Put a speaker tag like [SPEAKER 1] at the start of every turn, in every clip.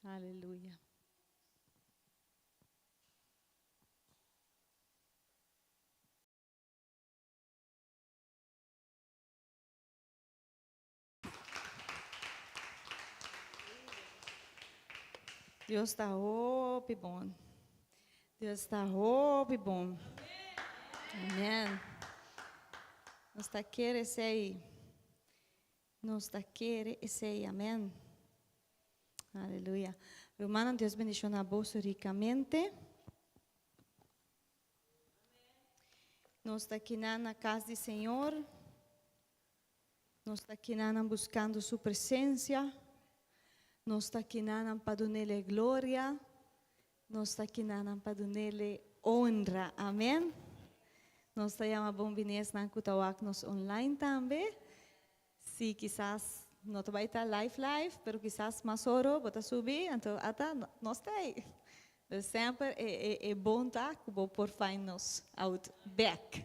[SPEAKER 1] Aleluya. Dios ta hopi bon. Dios ta hopi bon. Amen. Nos ta kere esei. Nos ta kere esei. Amen. Aleluya. Rumannan, Dios bendiciona boso ricamente. Nos ta kinan na cas di Señor. Nos ta kinanan buscando su presencia. Nos ta kinanan pa dunele gloria. Nos ta kinanan pa dunele honra. Amen. Nos ta yama bon bini esnan cu ta wak nos online tambe. Si kisas no ta bay ta live live, pero kisas mas oro bo ta subi, anto ata nos ta ey. Dus semper e e e bon ta cu bo por find nos out back.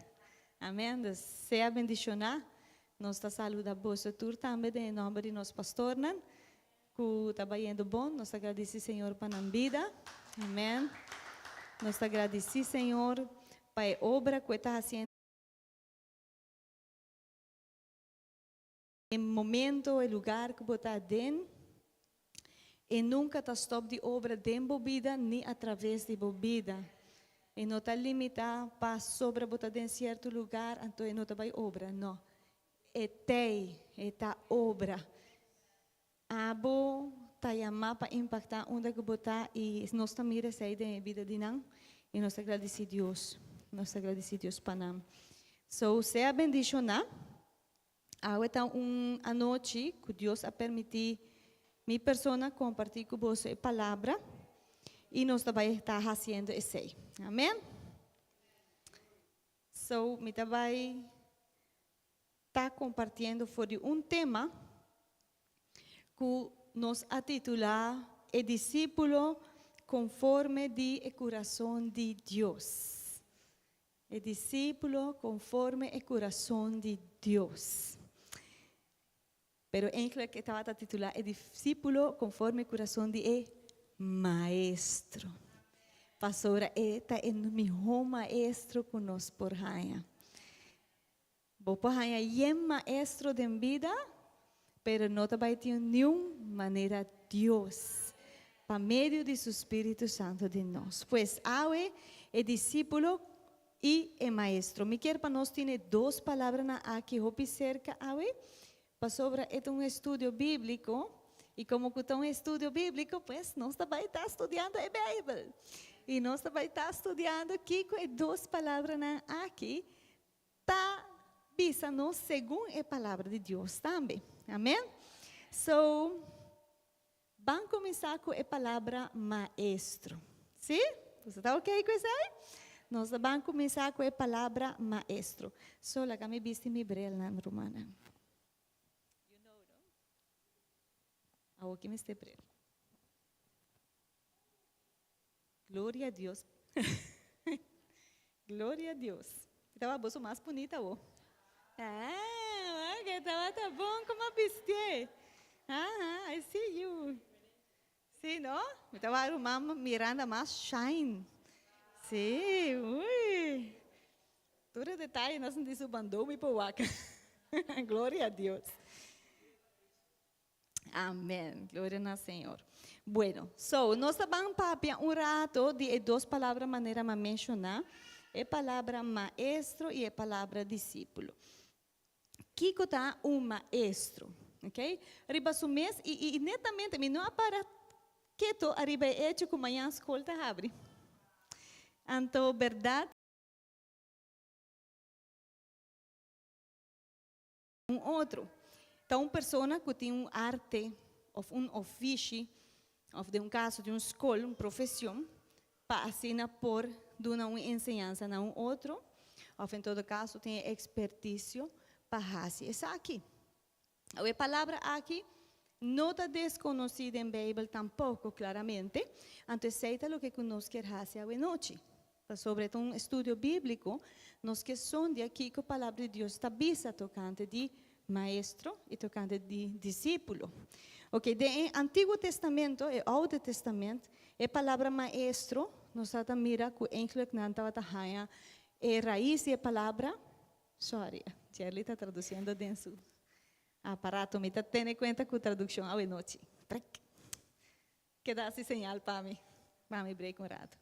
[SPEAKER 1] Amen. Dus sea bendiciona. Nos ta saluda boso tur tambe den e nomber di nos pastornan cu ta bayendo bon. Nos ta gradici Señor pa nan bida. Amen. Nos ta gradici Señor pa e obra cu e ta haciendo. E momento, e lugar ku bo ta aden, e nunka ta stòp di obra den bo bida ni atraves di bo bida. E no ta limitá pasobra bo ta den sierto lugar anto e no ta bai obra. No. E t'ei, e ta obra. Abo ta yamá pa impaktá unda ku bo ta i nos ta mira esei den e bida di nan i nos ta gradisí Dios. Nos ta gradisí Dios pa nan. So, sea bendishoná. Awe ta un anochi ku Dios a permití mi persona kompartí ku boso e palabra i nos ta bai ta hasiendo esei. Amen. So, mi ta bai ta kompartiendo for di un tema ku nos a titulá E Disípulo Konforme di e Kurason di Dios. E Disípulo Konforme e Kurason di Dios. Pero eigenlijk e tabata titulá E Disípulo Konforme e Kurason di e Maestro. Pasobra e ta e mihó maestro ku nos por haña. Bo por haña yen maestro den bida, pero no ta bai tin niun manera Dios pa medio di su Spiritu Santu den nos. Pues awe e disípulo i e maestro. Mi kier pa nos tine dos palabranan aki hopi serka awe, pasobra e ta un estudio bíbliko, i komo ku ta un estudio bíbliko, pues nos ta bai ta studiando e Beibel. I nos ta bai ta studiando kiko e dos palabranan aki ta bisa nos segun e Palabra di Dios tambe. Amen. So, ban kuminsá ku e palabra maestro. Sí? Boso ta ok ku esei? Nos ta ban kuminsá ku e palabra maestro. So, laga mi bisti mi brelnan, rumannan. You know, no? Awor ki mester brel. Gloria a Dios. Gloria a Dios. Estaba boso mas bonita wo. Ah, que estaba tan bon como viste. Ajá, I see you. Sí, no? Mi estaba mamá Miranda mas shine. Sí, uy. Tur detalle nos di su bandomi po wak. Gloria a Dios. Amen. Gloria na Señor. Bueno, so nos ta ban papia un rato di e dos palabra manera m'a menciona, e palabra maestro y e palabra discípulo. Kiko ta un maestro? Ok? Riba su mes y, y netamente mi no a para keto ariba e hecho cu mañan school ta habri. Anto berdad Un otro ta un persona ku tin un arte òf un ofishi òf den un kaso di un skol, un profesion, pa asina por duna un enseñansa na un otro òf en todo kaso tin e ekspertisio pa hasi esaki. Awe e palabra aki no ta deskonosí den Beibel tampoko klaramente, anto esei ta loke ku nos kier hasi awe nochi. Pasobra e ta un estudio bíbliko, nos ke sondia kiko Palabra di Dios ta bisa tokante di maestro i tokante di disípulo. Ok, den e Antiguo Testamento, e Oude Testament, e palabra maestro, nos ta mira ku eigenlijk nan tabata haña e rais di e palabra, sorry, Jerly ta tradusiendo den su aparato, mi ta tene kuenta ku tradukshon awe nochi. Trek. Keda hasi señal pa mi, pa mi break un rato.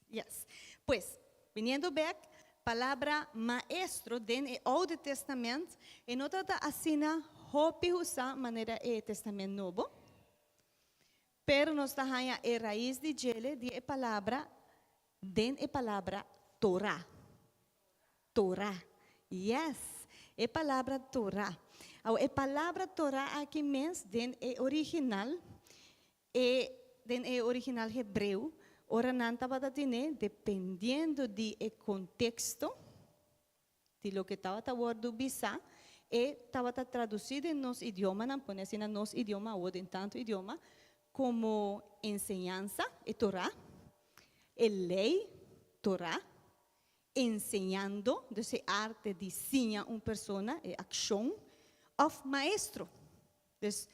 [SPEAKER 1] Yes. Pues, biniendo bek, palabra maestro den e Oude Testament e no tabata asina hopi usá manera e Testament Nobo, pero nos ta haña e rais di djele di e palabra den e palabra Torá. Torá. Yes, e palabra Torá. Awor, e palabra Torá aki mes den e original E den e original hebreo, ora nan tabata tene, dependiendo di e konteksto di loke tabata wòrdu bisá, e tabata tradusí den nos idiomanan, pone asina nos idioma awor den tantu idioma, komo enseñansa, e Torá, e lei, Torá, enseñando, dus e arte di siña un persona, e akshon, òf maestro. Dus,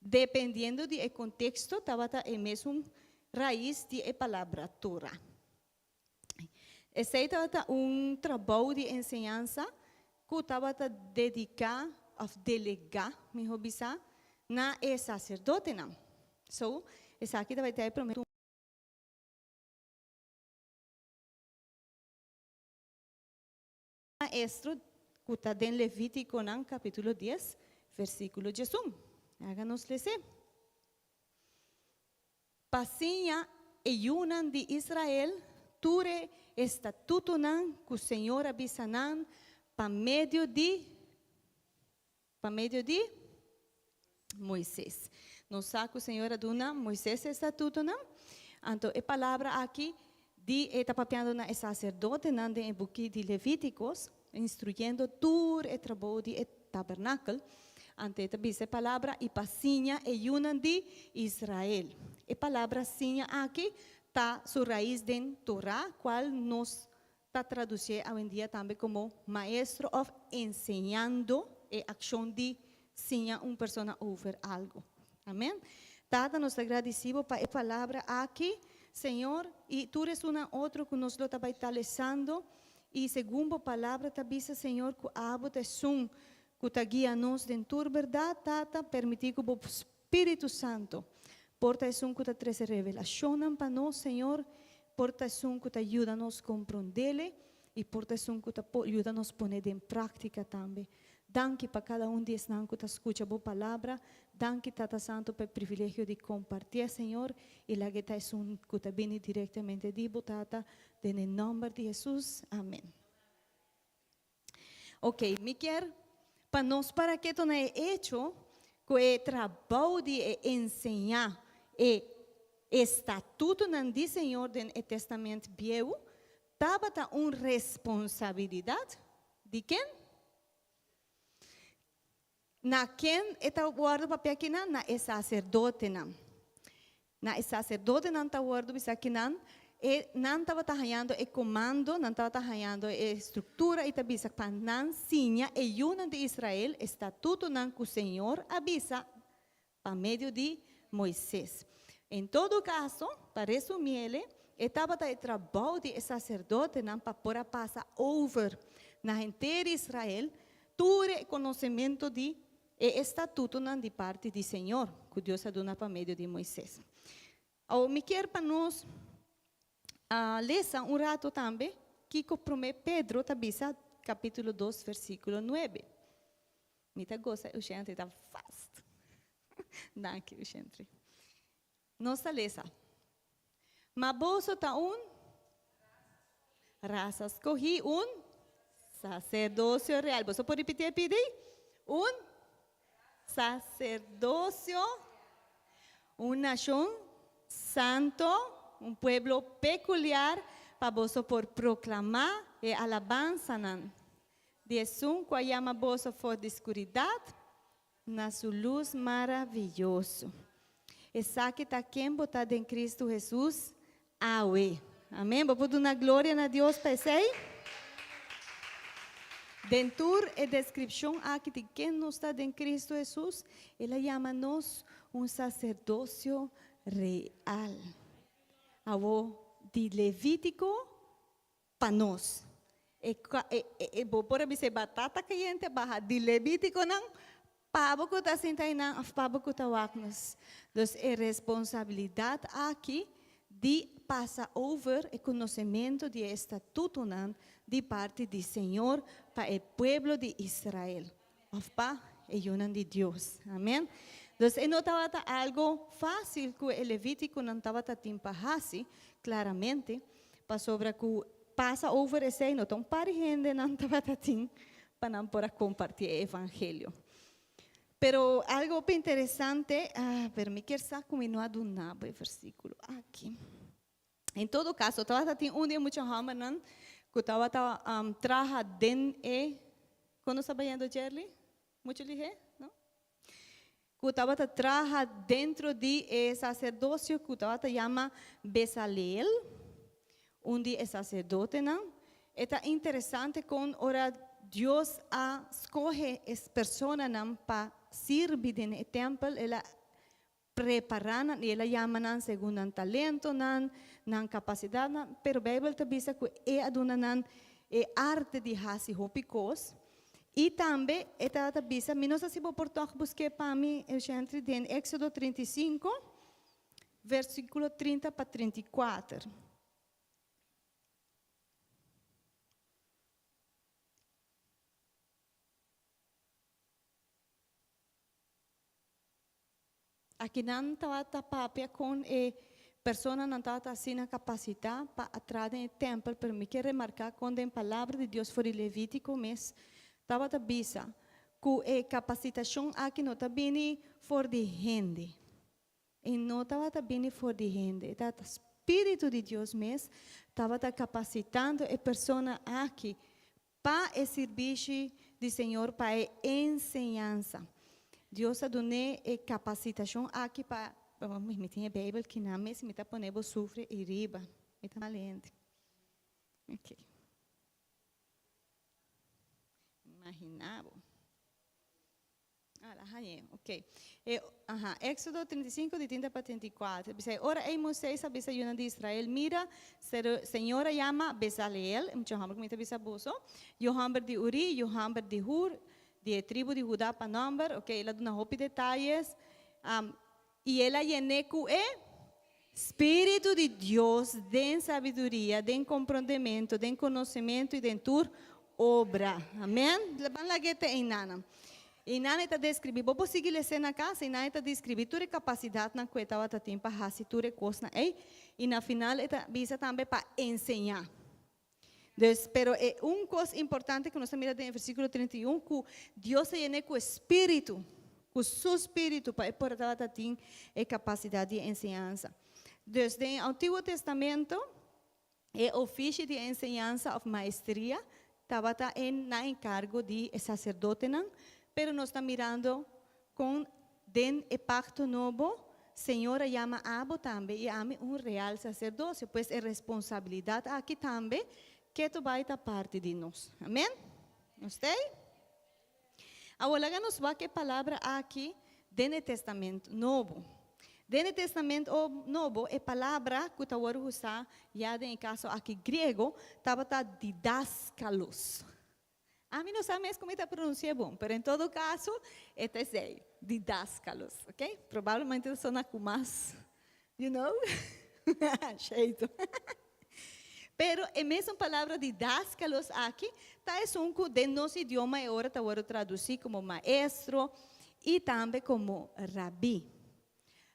[SPEAKER 1] dependiendo di e konteksto, tabata e mesun rais di e palabra Torah. Esei tabata un trabou di enseñansa ku tabata dediká òf delegá, mihó bisá, na e saserdotenan. So, esaki tabata e promé. Maestro ku ta den Levítikonan kapítulo dies, versíkulo diesun. Laga nos les'é. Pa siña e yunan di Israel tur e estatutonan ku Señor a bisa nan pa medio di Pa medio di Moises. Nos sa ku Señor a duna Moises e estatutonan. Anto e palabra aki di e ta papiando na e saserdotenan den e buki di Levítikos, instruyendo tur e trabou di e tabernakel. Anto e ta bisa e palabra i pa siña e yunan di Israel. E palabra siña aki ta su rais den Torá, kual nos Ta traducié awendia tambe como maestro of enseñando, e accion di siña un persona over algo. Amen. Tata, nos ta gradici Bo pa e palabra aki, Señor, y tur esunnan otro cu nos lo ta bay ta lesando, y segun Bo palabra ta bisa, Señor, cu Abo ta esun cu ta guia nos den tur berdad, Tata, permiti cu Bo Spiritu Santo por ta esun ku ta trese revelashonnan pa nos, Señor, por ta esun ku ta yuda nos komprondele i por ta esun ku ta yuda nos pone den práktika tambe. Danki pa kada un di esnan ku ta skucha Bo Palabra. Danki, Tata Santu, pa e privilegio di kompartié, Señor, i laga e ta esun ku ta bini direktamente di Bo, Tata, den e nòmber di Hesus. Amen. Ok, mi kier pa nos para keto na e echo ku e trabou di e enseñá e estatutonan di Señor den e Testament Bieu tabata un responsabilidat di ken? Na ken e ta wòrdu papia akinan? Na e saserdotenan. Na e saserdotenan ta wòrdu bisa akinan, e nan tabata hañando e komando, nan tabata hañando e struktura i ta bisa pa nan siña e yunan di Israel e statutonan ku Señor a bisa pa medio di Moises. En todo kaso, pa resumiele, e tabata e trabou di e saserdotenan pa por a pasa over na henter Israel tur e konosementu di e estatutonan di parti di Señor ku Dios a duna pa medio di Moises. Awor mi kier pa nos lesa un rato tambe kiko Promé Pedro ta bisa kapítulo dos versíkulo nuebe. Mi ta gosa Eushentri ta fast. Danki Eushentri. Nos ta lesa, Ma boso ta un rasa skohí, un saserdosio real. Boso por ripití e pidi? Un saserdosio, un nashon santo, un pueblo pekuliar, pa boso por proklamá e alabansanan di esun ku a yama boso for di skuridat na su lus maraviyoso. Esaki ta ken bo ta den Kristu Hesus awe. Amen. Bo por duna gloria na Dios pa esei? Den tur e deskripshon aki di ken nos ta den Kristu Hesus, el a yama nos un saserdosio real. Awor, di Levítiko pa nos. E, e, e, bo por a bisa e batata kayente baha di Levítikonan pa bo ku ta sinta einan òf pa bo ku ta wak nos. Dus e responsabilidat aki di pasa over e konosementu di e estatutonan di parti di Señor pa e pueblo di Israel òf pa e yunan di Dios. Amen. Dus e no tabata algo fásil ku e levítikonan tabata tin pa hasi, klaramente, pasobra ku pasa over esei no ta un par di hende nan tabata tin pa nan por a kompartí e evangelio. Pero algo hopi interesante, ah, pero mi kier sa ku mi no a duna bo e versíkulo aki. En todo kaso, tabata tin un di e mucha hòmbernan ku tabata um, traha den e, kon nos ta bayendo Jerly? Muchu lihé? No? Ku tabata traha dentro di e saserdosio ku tabata yama Besaleel, un di e saserdotenan. E ta interesante kon ora Dios a skohe e personanan pa sirbi den e tèmpel, el a prepará nan i el a yama nan segun nan talentonan, nan kapasidatnan, pero Beibel ta bisa ku e a duna nan e arte di hasi hopi kos. I tambe e tabata bisa, Mi no sa si bo por tòg busk'é pa mi, Eugentry, den Éksodo 35, versíkulo 30 pa 34. Aki nan tabata papia kon e personanan tabata asina kapasitá pa a traha den e tèmpel, pero mi ke remarká kon den Palabra di Dios for di Levítiko mes tabata bisa ku e kapasitashon aki no ta bini for di hende. E no tabata bini for di hende, e tabata Spiritu di Dios mes tabata kapasitando e persona aki Pa e sirbishi di Señor, pa e enseñansa. Dios a dun'é e kapasitashon aki pa, mi tin e Beibel kinan mes, mi ta pone bo sufri ei riba. Mi ta mal hende. Ok. Imaginá bo. Ah, la hañ'é. Ok. E, aha, Éxodo 35, di 30 pa 34. Bisa, e ora ei Moisés a bisa yunan di Israel, Mira, Sero, Señor a yama Bezaleel, e mucha hòmber ku mi ta bisa boso, yu hòmber di Uri, yu hòmber di Hur, di e tribu di Hudá pa nòmber. Ok, el a duna hopi detayes. Am, i el a yen'é ku e Spiritu di Dios den sabiduria, den komprondementu, den konosementu i den tur obra. Amen. Ban lag'é te einanan. Einan e ta deskribí, bo por sigui les'é na kas, einan e ta deskribí tur e kapasidatnan ku e tabata tin pa hasi tur e kosnan ei, i na final e ta bisa tambe pa enseñá. Dus, pero e un kos importante ku nos ta mira den e versíkulo 31, ku Dios a yen'é ku e Spiritu, ku Su Spiritu, pa e por tabata tin e kapasidat di enseñansa. Dus, den e Antiguo Testamento, e ofishi di enseñansa òf maestria tabata en na enkargo di e saserdotenan, pero nos ta mirando kon Den e Pacto Nobo, Señor a yama abo tambe i ami un real saserdosio, pues e responsabilidad aki tambe keto bai ta parti di nos. Amen? Nos ta ei? Awor laga nos wak e palabra aki den e Testament Nobo. Den e Testament Nobo e palabra ku ta wòrdu usá ya den e kaso aki griego tabata didaskalos. Ami no sa mes con mi ta pronuncia bon, pero en todo caso e ta esey, didascalos, ok? Probablemente ta sona cu mas, you know, jeito. Pero e mesun palabra didascalos aki ta esun cu den nos idioma e ora ta worde traduci como maestro y tambe como rabi.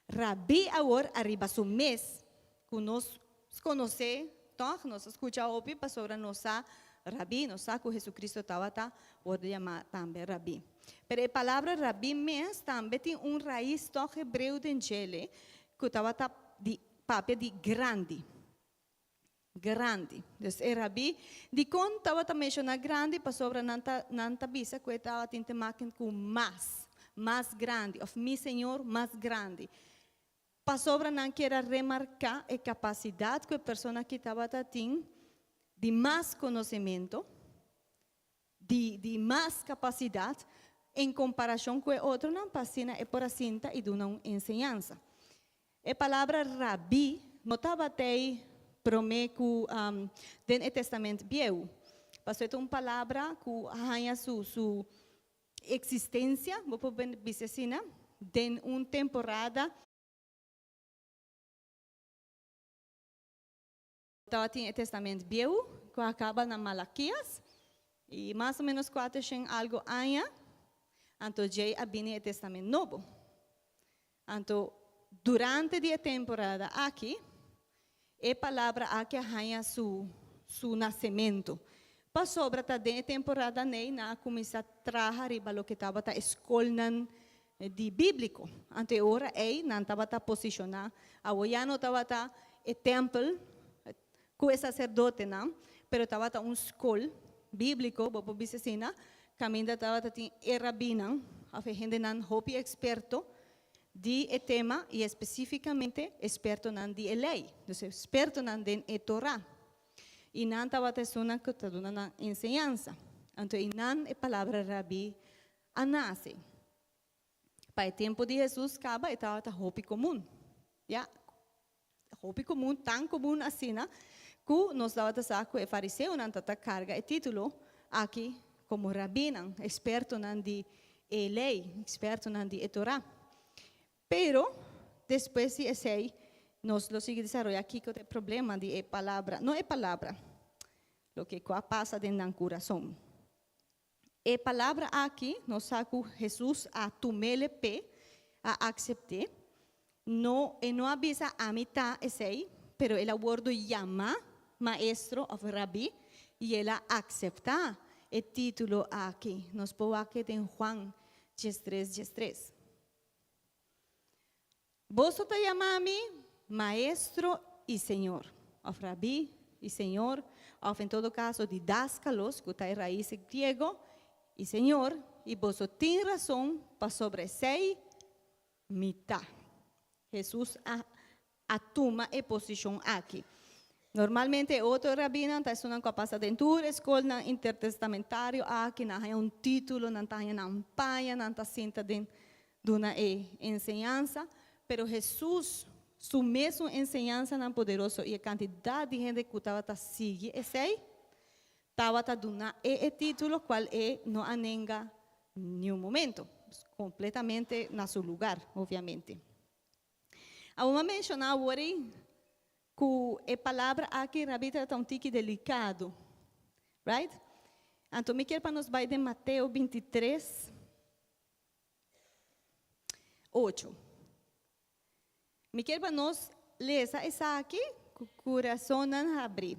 [SPEAKER 1] Rabi awor ariba su mes, ku nos konosé tòg, nos a skucha hopi pasobra nos sa Rabi, nos sa ku Hesukristu tabata wòrdu yamá tambe Rabi. Pero e palabra Rabi mes tambe tin un rais tòg hebreo den djele ku tabata di papia di grandi. Grandi. Dus e rabí dikon tabata menshoná grandi? Pasobra nan ta nan ta bisa ku e tabatin te maken ku mas, mas grandi òf mi Señor mas grandi. Pasobra nan kier a remarká e kapasidat ku e persona aki tabata tin di mas konosementu. Di mas kapasidat en komparashon ku e otronan pa asina e por a sinta i duna un enseñansa. E palabra rabí no tabat'ei promé ku den e Testament Bieu, pasobra e ta un palabra ku a haña su su eksistensia, bo por bisa asina, den un temporada. Tabatin e Testament Bieu ku a kaba na Malakias, i mas o ménos kuatershen algu aña, anto djei a bini e Testament Nobo. Anto, durante di e temporada aki, e palabra aki a haña su su nasementu. Pasobra ta den e temporada nei nan a kuminsá traha riba loke tabata e skolnan di bíbliko. Anto e ora ei nan tabata posishoná. Awor ya no tabata e tèmpel ku e saserdotenan, pero tabata un skol bíbliko, bo por bisa asina, kaminda tabata tin e rabinan òf e hendenan hopi eksperto di e tema i espesífikamente ekspertonan di e lei, dus ekspertonan den e Torá. I nan tabata esunnan ku ta duna nan enseñansa. Anto einan e palabra rabí a nase. Pa e tempu di Hesus kaba e tabata hopi komun. Ya, hopi komun, tan komun asina ku nos tabata sa ku e fariseonan ta ta karga e título aki komo rabinan, ekspertonan di e lei, ekspertonan di e Torá. Pero, despues di esei, nos lo sigui desaroyá kiko ta e problema di e palabra, no e palabra, loke ku a pasa den nan kurason. E palabra aki nos sa ku Hesus a tum'el p'e, a aksept'é. No, e no a bisa ami ta esei, pero el a wòrdu yamá maestro òf rabí i el a akseptá e título aki. Nos por wak e den Juan diestres diestres. Boso ta yama mi Maestro i Señor, òf Rabí i Señor, òf en todo kaso didaskalos, ku ta e rais griego, i Señor, i boso tin rason pasobra esei mi ta. Hesus a a tuma e posishon aki. Normalmente e otro rabinan ta esunnan ku a pasa den tur e skolnan intertestamentario aki, nan haña un título, nan ta haña nan paña, nan ta sinta den duna e enseñansa, pero Hesus su mesun enseñansanan poderoso i e kantidat di hende ku tabata sigui esei, tabata duna e e título kual e no a nenga niun momento, kompletamente na su lugar, obviamente. Awor m'a menshoná awor ei ku e palabra aki rabí ta un tiki delikado, right? Anto mi kier pa nos bai den Mateo 23, 8. Mi kier pa nos lesa esaki ku kurasonnan habrí.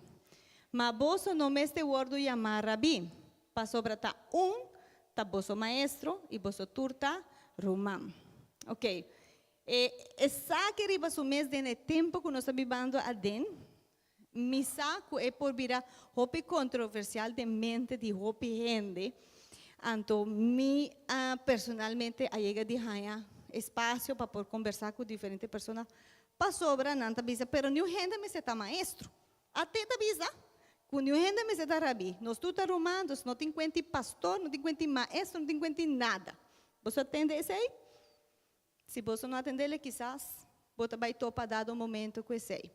[SPEAKER 1] Ma boso no mester wòrdu yamá rabí, pasobra ta un ta boso maestro i boso tur ta ruman. Ok, e esaki riba su mes den e tempu ku nos ta bibando aden, mi sa ku e por bira hopi kontroversial den mente di hopi hende, anto mi personalmente a yega di haña espasio pa por kombersá ku diferente persona pasobra nan ta bisa pero niun hende mester ta maestro. Ate ta bisa ku niun hende mester ta rabí. Nos tur ta ruman, dus no tin kuenti pastor, no tin kuenti maestro, no tin kuenti nada. Boso a tende esei? Si boso no a tendele, kisas bo ta bai topa dado momento ku esei.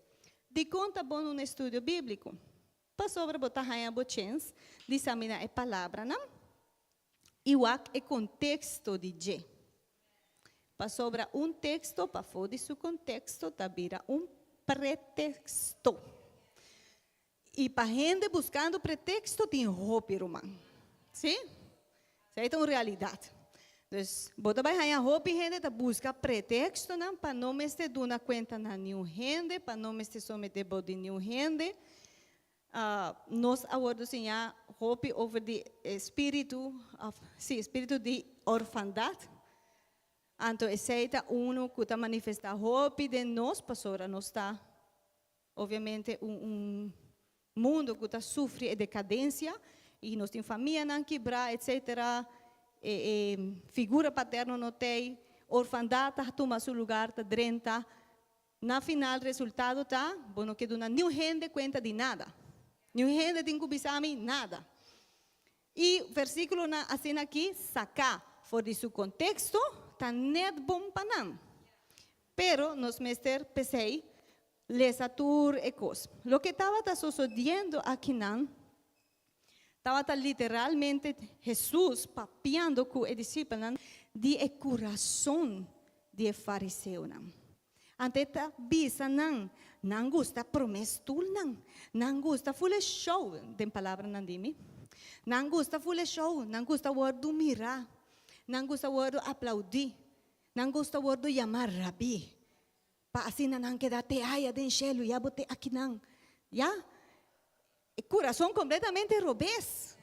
[SPEAKER 1] Dikon ta bon un estudio bíbliko? Pasobra bo ta haña bo chens di saminá e palabranan i wak e konteksto di dje. Pasobra un teksto pafó di su konteksto ta bira un preteksto. I pa hende buskando preteksto tin hopi ruman. Sí? Esei ta un realidat. Dus, bo ta bai haña hopi hende ta buska pretekstonan pa no mester duna kuenta na niun hende, pa no mester someté bo di niun hende. Nos a wòrdu siñá hopi over di e spiritu, òf sí, spiritu di orfandat. Anto esei ta unu ku ta manifestá hopi den nos pasobra nos ta obviamente un un mundu ku ta sufri e dekadensia i nos tin famianan kibrá etsetera, e e figura paterno no t'ei, orfandat ta tuma su lugar, ta drenta. Na final resultado ta, bo no ke duna niun hende kuenta di nada. Niun hende tin ku bisa mi nada. I versíkulonan asina akí saká for di su konteksto ta nèt bon pa nan. Pero nos mester p'esei lesa tur e kos. Loke tabata sosodiendo akinan tabata literalmente Hesus papiando ku e disipelnan di e kurason di e fariseonan. Anto e ta bisa nan, Nan gusta promé stulnan, nan gusta ful e show, den palabranan di mi, nan gusta ful e show, nan gusta wòrdu mirá, nan gusta wòrdu aplaudí, nan gusta wòrdu yamá rabí, pa asina nan keda te aya den shelu, ya bo te akinan, ya. E kurason kompletamente robes.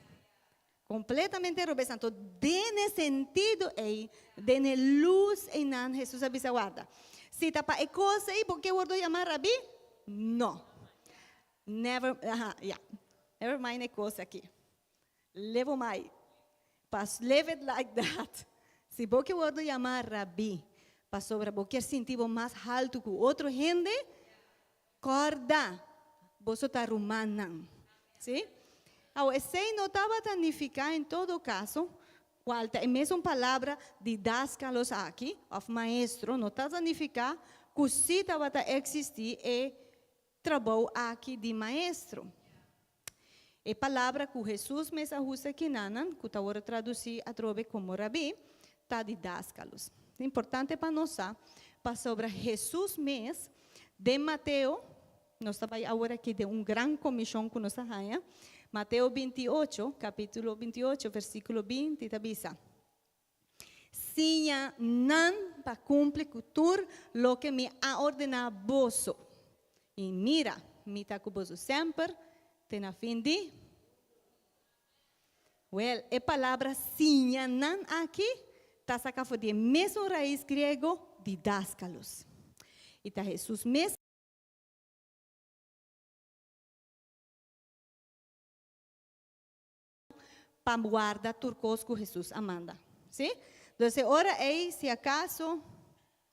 [SPEAKER 1] Kompletamente robes. Anto den e sentido ei, den e lus einan, Hesus a bisa, Warda, si ta pa e kos ei bo ke wordo yamá rabí? No. Never, aha, ya. Never mind e kos aki. Levo mai. Pas leave it like that. Si bo ke wordo yamá rabí pasobra bo kier sinti bo mas haltu ku otro hende, Kòrda, boso ta rumannan. Sí? Awor, esei no tabata nifiká en todo kaso, kual ta e mesun palabra didaskalos aki, òf maestro, no tabata nifiká ku sí tabata eksistí e trabou aki di maestro. E palabra ku Hesus mes a usa kinanan, ku ta wòrdu tradusí atrobe komo rabí, ta didaskalos. Ta importante pa nos sa, pasobra Hesus mes, den Mateo, nos ta bai awor aki den un gran komishon ku nos a haña, Mateo 28, kapítulo 28, versíkulo 20 ta bisa, Siña nan pa kumpli ku tur loke mi a ordená boso. I mira, mi ta ku boso semper te na fin di. Wèl, e palabra siña nan aki ta saka for di e mesun rais griego didaskalos. I ta Hesus mes. Pa warda tur kos ku Hesus a manda. Sí? Entonces e ora ei, si akaso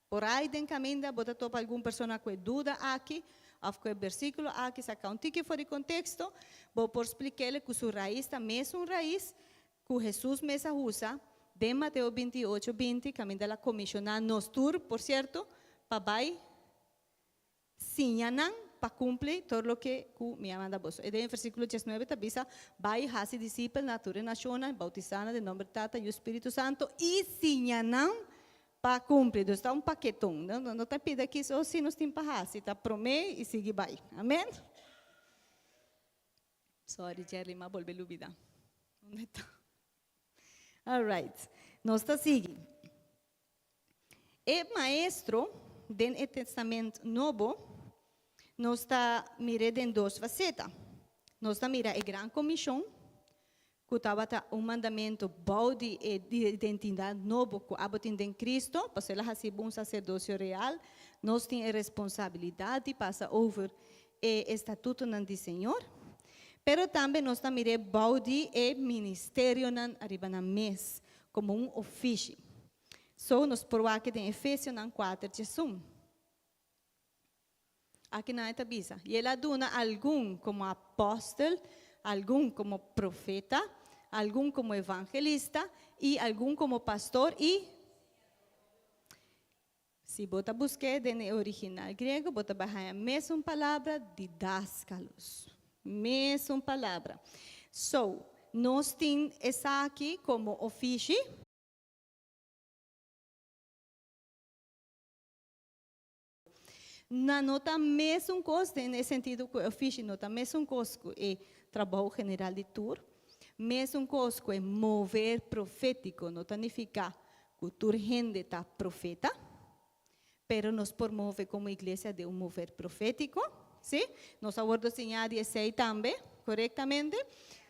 [SPEAKER 1] por ai den kaminda bo ta topa algun persona ku e duda aki òf ku e bersíkulo aki saka un tiki for di konteksto, bo por splik'el ku su rais ta mesun rais ku Hesus mes a usa den Mateo 28, 20, kaminda el a komishoná nos tur, por sierto, pa bai Siña nan pa kumpli tur loke ku mi a manda boso. E den versíkulo diesnuebe ta bisa, Bai i hasi disipel na tur e nashonnan, boutisá nan den nòmber di Tata, Yu, Spiritu Santu, i siña nan pa kumpli. Dus ta un paketon. No, no ta pidi aki so si nos tin pa hasi, ta promé i sigui bai. Amen? Sorry, Jerry, m'a bolbe lubida. Unda ta? All right. Nos ta sigui. E maestro den e Testament Nobo nos ta mir'é den dos faseta. Nos ta mira e Gran Komishon, ku tabata un mandamentu bou di e identidat nobo ku abo tin den Kristo, pasobra el a hasi bo un saserdosio real. Nos tin e responsabilidat di pasa over e estatutonan di Señor. Pero tambe nos ta mir'é bou di e ministerionan ariba nan mes, komo un ofishi. So nos por wak den Efesionan kuater djesun. Akinan e ta bisa, I el a duna algun komo apòstel, algun komo profeta, algun komo evangelista, i algun komo pastor i. Si bo ta busk'é den e original griego, bo ta bai haña mesun palabra, didaskalos. Mesun palabra. So, nos tin esaki komo ofishi. Nan no ta mesun kos den e sentido ku e ofishi no ta mesun kos ku e trabou general di tur. Mesun kos ku e mover profétiko no ta nifiká ku tur hende ta profeta, pero nos por move komo iglesia den un mover profétiko, sí? Nos a wòrdu siñá di esei tambe, korektamente,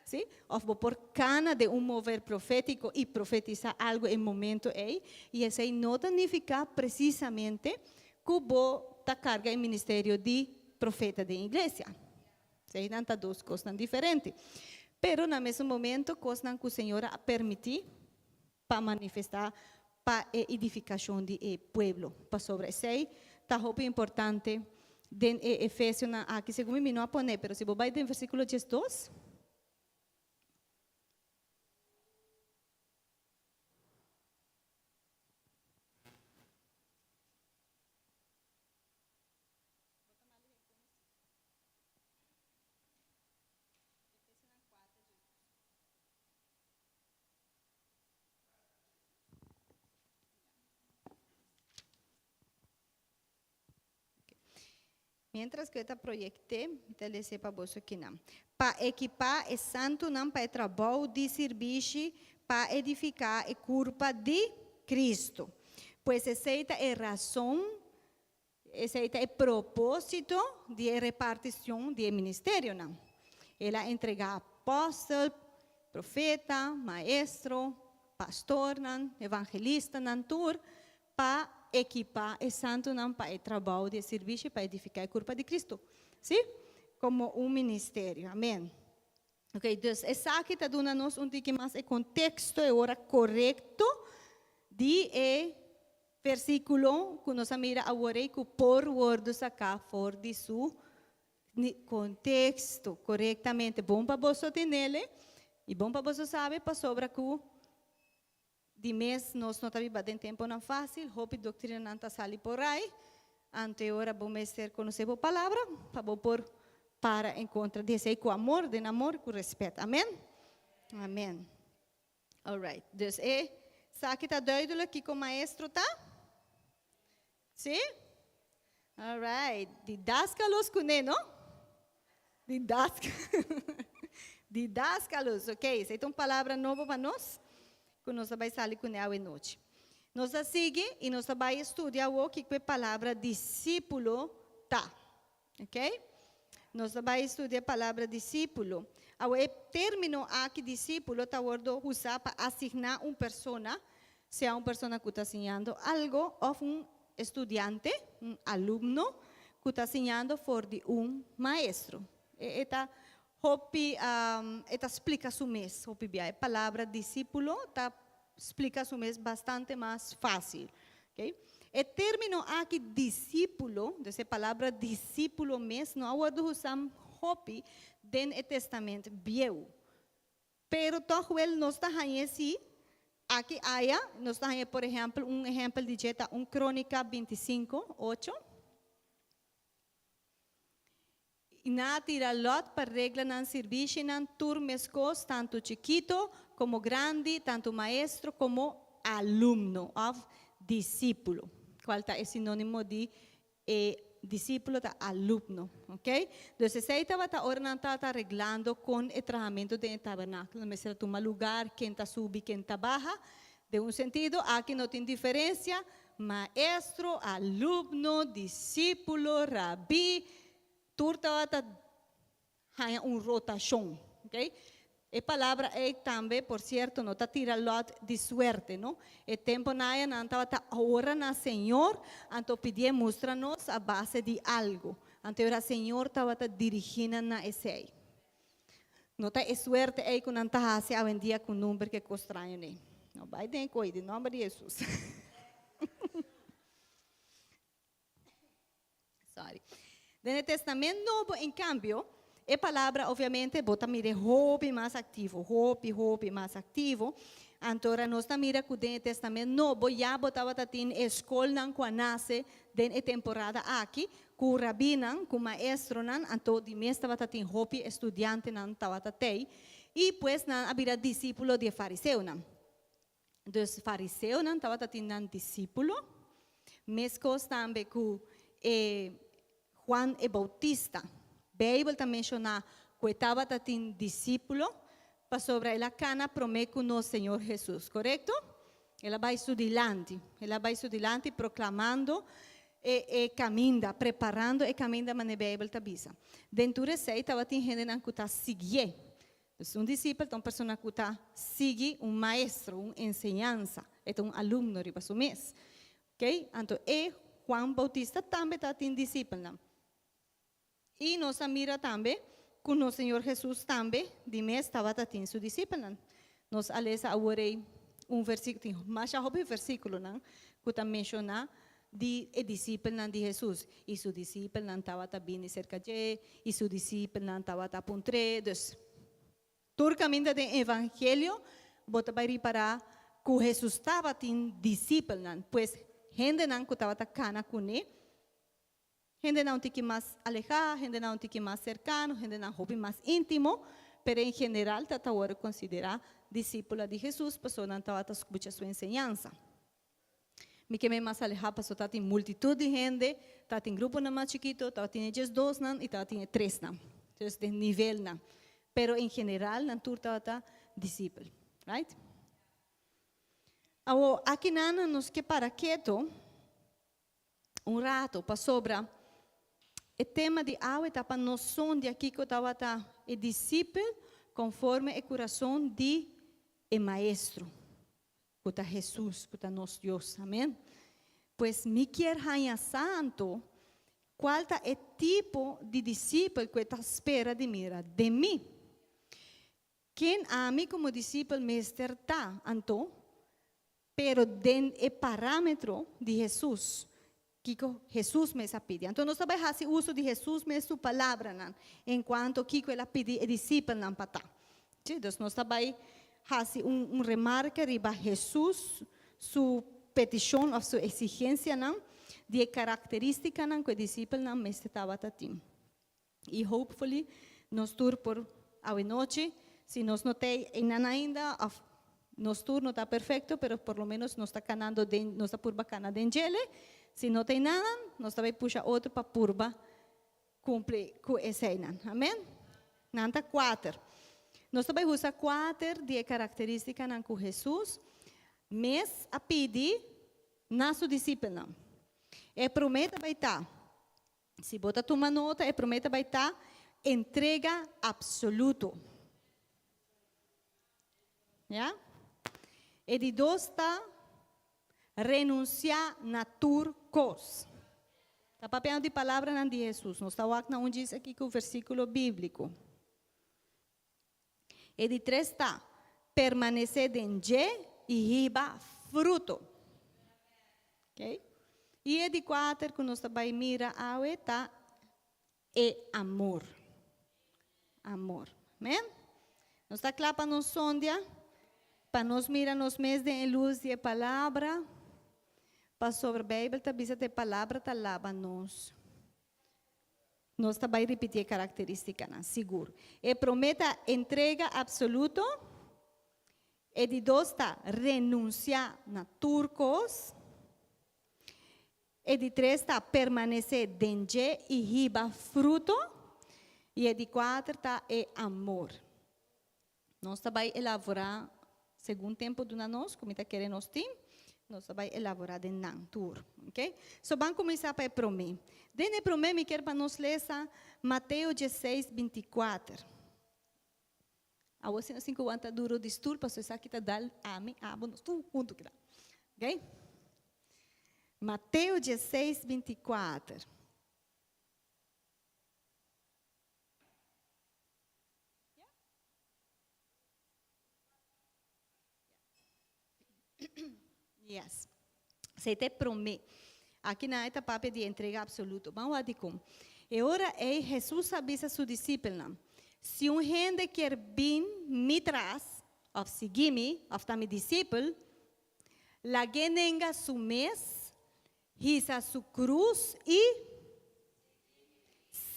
[SPEAKER 1] sí? Òf bo por kana den un mover profétiko i profetisá algu e momento ei, i esei no ta nifiká presisamente ku bo ta karga e ministerio di profeta den iglesia. Eseinan ta dos kosnan diferente. Pero na mesun momento kosnan ku Señor a permití pa manifestá pa e edifikashon di e pueblo. Pasobra esei ta hopi importante den e Efesionan aki. Segun mi, mi no a pone, pero si bo bai den versíkulo 12. Mientras ku e ta proyekt'é, mi ta les'é pa boso kinan. Pa ekipá e santunan pa e trabou di sirbishi pa edifiká e kurpa di Kristu. Pues esei ta e rason, esei ta e propósito di e repartishon di e ministerionan. El a entregá apòstel, profeta, maestro, pastornan, evangelistanan tur pa ekipá e santunan pa e trabou di e sirbishi pa edifiká e kurpa di Kristu. Sí? Komo un ministerio. Amèn. Ok, dus esaki ta duna nos un tiki mas e konteksto, e ora korekto di e versíkulo ku nos a mira awor ei ku por wòrdu saká for di su konteksto korektamente. Bon pa boso tenele i bon pa boso sabe pasobra ku Di mes nos no ta biba den temponan fácil, hopi doctrinanan ta sali por ai, anto e ora bo mester conoce bo palabra pa bo por para en contra di esey cu amor, den amor, cu respet. Amen? Amen. Alright, dus e saki ta duidelijk kico maestro ta? Si? Alright, didaskalos kuné, no? Didask Didaskalos, ok, esei ta un palabra nobo pa nos ku nos ta bai sali kuné awe nochi. Nos ta sigui i nos ta bai studia awor kiko e palabra disípulo ta. Ok? Nos ta bai studia e palabra disípulo. Awor e término aki disípulo ta wòrdu usá pa asigná un persona Sea un persona ku ta siñando algo òf un estudiante, un alumno, ku ta siñando for di un maestro. E ta hopi, e ta splika su mes hopi bia. E palabra disípulo ta splika su mes bastante mas fásil. Oké. E término aki disípulo, dus e palabra disípulo mes no a wòrdu usá hopi den e Testament Bieu. Pero tòg wèl nos ta hañ'é sí, aki aya, nos ta hañ'é por ehèmpel, un ehèmpel di dje ta un Krónika 25, 8. I nan a tira lòt pa regla nan sirbishinan tur meskos, tantu chikito komo grandi, tantu maestro komo alumno òf disípulo, kual ta e sinónimo di E disípulo ta alumno, ok? Dus esei tabata ora nan tabata reglando kon e trahamentu den e tabernákulo mester a tuma lugar, ken ta subi, ken ta baha. Den un sentido, aki no tin diferensia, maestro, alumno, disípulo, rabí, tur tabata haña un rotashon, ok. E palabra ei tambe, por sierto, no ta tira lòt di suerte, no. E temponan aya nan tabata ora na Señor, anto pidié mustra nos a base di algu. Anto e ora Señor tabata dirigí nan na esei. No ta e suerte ei ku nan ta hasi awendia ku number ku e kos straño nei. No bai den e koi, den nòmber di Hesus. Sorry. Den e Testament Nobo, en cambio, e palabra obviamente bo ta mir'é hopi mas activo, hopi, hopi mas activo. Anto ora nos ta mira cu den e Testament Nobo ya bo tabata tin e scolnan cu a nace den e temporada aki, cu rabinan, cu maestronan, anto di mes tabata tin hopi estudiantenan tabata tei, y pues nan a bira discipulo di e fariseonan. Dus fariseonan tabata tin nan disípulo, meskos tambe ku e Juan e Boutista. Beibel ta menshoná ku e tabata tin disípulo pasobra el a kana promé ku nos Señor Hesus, korekto? El a bai su dilanti, el a bai su dilanti proklamando e e kaminda, preparando e kaminda manera Beibel ta bisa. Den tur esei tabatin hendenan ku ta siguié. Pues un disipel ta un persona ku ta sigui un maestro, un enseñansa. E ta un alumno riba su mes. Ok, anto e Juan Bautista tambe ta tin disipelnan. I nos a mira tambe ku nos Señor Hesus tambe di mes tabata tin su disipelnan. Nos a lesa awor ei un versíkulo, tin masha hopi versíkulonan ku ta menshoná di e disipelnan di Hesus. I su disipelnan tabata bini serka dje, i su disipelnan tabata puntr'é. Dus, tur kaminda den Evangelio bo ta bai ripará ku Hesus tabatin disipelnan, pues hendenan ku tabata kana kuné, hendenan un tiki mas alehá, hendenan un tiki mas serkano, hendenan hopi mas íntimo, pero en general ta ta wòrdu konsiderá disipula di Hesus pasobra nan tabata skucha su enseñansa. Mi ke men mas alehá paso tatin multitut di hende, tatin gruponan mas chikito, tabatin e diesdosnan i tabatin e tresnan. Dus den nivelnan. Pero en general nan tur tabata disipel. Right? Awor akinan nos ke para keto un rato pasobra e tema di awe ta pa nos sondia kiko tabata e disipel konforme e kurason di e Maestro. Ku ta Hesus, ku ta nos Dios. Amen. Pues mi kier haña sa anto kual ta e tipo di disipel ku e ta spera di mira den mi. Ken ami komo disipel mester ta anto? Pero den e parámetro di Hesus, kiko Hesus mes a pidi. Anto nos ta bai hasi uso di Hesus mes su palabranan en kuanto kiko el a pidi e disipelnan pa ta. Sí, dus nos ta bai hasi un un remarke riba Hesus su petishon òf su eksigensianan di e karakterístikanan ku e disipelnan mester tabata tin. I hopefully nos tur por awe nochi, si nos no ta einan ainda of nos tur no ta perfecto, pero por lo menos nos ta canando den, nos ta purba cana den djele, si no ta einanan, nos ta bay pusha otro pa purba cumpli cu eseinan. Amen? Nan ta cuater. Nos ta bay usa cuater di e caracteristicanan cu Jesus mes a pidi na su discipelnan. E prome ta bay ta. Si bo ta tuma nota, e promé ta bai ta entrega absoluto. Ya? E di dos ta renunsiá na tur kos. Ta papiando di palabranan di Hesus. Nos ta wak na un djis aki ku versíkulo bíbliko. E di tres ta permanesé den dje i hiba fruto. Okay. I e di kuater ku nos ta bai mira awe ta e amor. Amor. Amen? Nos ta kla pa nos sondia, pa nos mira nos mes den e lus di e palabra, pasobra Beibel ta bisa ta e palabra ta laba nos. Nos ta bai ripití e karakterístikanan, sigur. E promé ta entrega apsoluto, e di dos ta renunsiá na tur kos, e di tres ta permanesé den dje i hiba fruto, i e di kuater ta e amor. Nos ta bai elaborá segun tempu duna nos, ku mi ta kere nos tin, nos ta bai elaborá den nan tur. Ok? So ban kuminsá pa e promé. Den e promé mi kier pa nos lesa Mateo diesseis, bintikuater. Awor si nos tin ku wanta duro di stul pasobra esaki ta dal ami, abo, nos tur huntu keda. Ok? Mateo diesseis, bintikuater. Yes. Esei ta e promé. Aki nan e ta papia di entrega absoluto. Ban wak dikon. E ora ei Hesus a bisa su disipelnan, Si un hende kier bin mi tras, òf sigui mi, òf ta mi disipel, lag'é nenga su mes, Hisa su krus i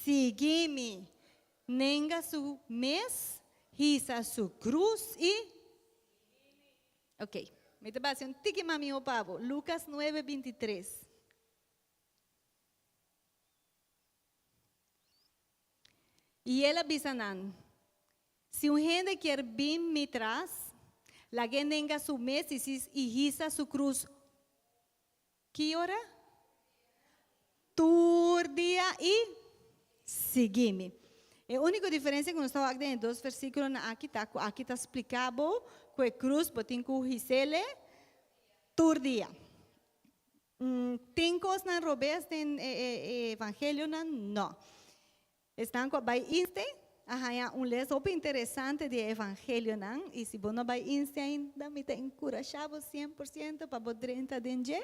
[SPEAKER 1] sigui mi. Nenga su mes, hisa su krus i Ok, mi ta basi un tiki mas mihó pa bo. Lukas nuebe bintitres. I el a bisa nan, Si un hende kier bin mi tras, lag'é nenga su mes i hisa su krus Ki ora? Tur dia i sigui mi. E úniko diferensia ku nos ta wak den e dos versíkulonan aki ta ku aki ta splika bo ku e krus bo tin ku his'ele tur dia. Tin kosnan robes den e evangelionan? No. Esnan ku a bai Inste a haña un les hopi interesante di e evangelionan, i si bo no bai Inste ainda, mi ta enkurashá bo sien por siento pa bo drenta den dje,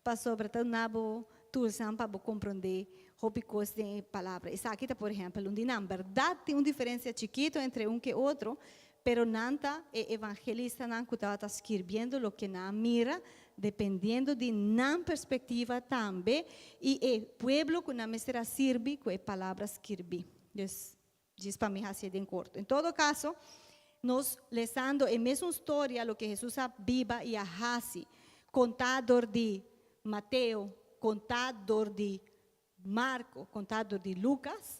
[SPEAKER 1] pasobra ta duna bo tulsnan pa bo komprondé hopi kos den e Palabra. Esaki ta por ehèmpel un di nan. Bèrdat tin un diferensia chikitu entre un ke otro, pero nan ta e evangelistanan ku tabata skirbiendo loke nan a mira dependiendo di nan perspectiva tambe y e pueblo cu nan mester a sirbi cu e palabra skirbi. Dus, djis pa mi hacié den corto. En todo caso, nos lesando e mesun storia loke Jesus a biba y a haci. Kontá dor di Mateo, kontá dor di Marko, kontá dor di Lukas,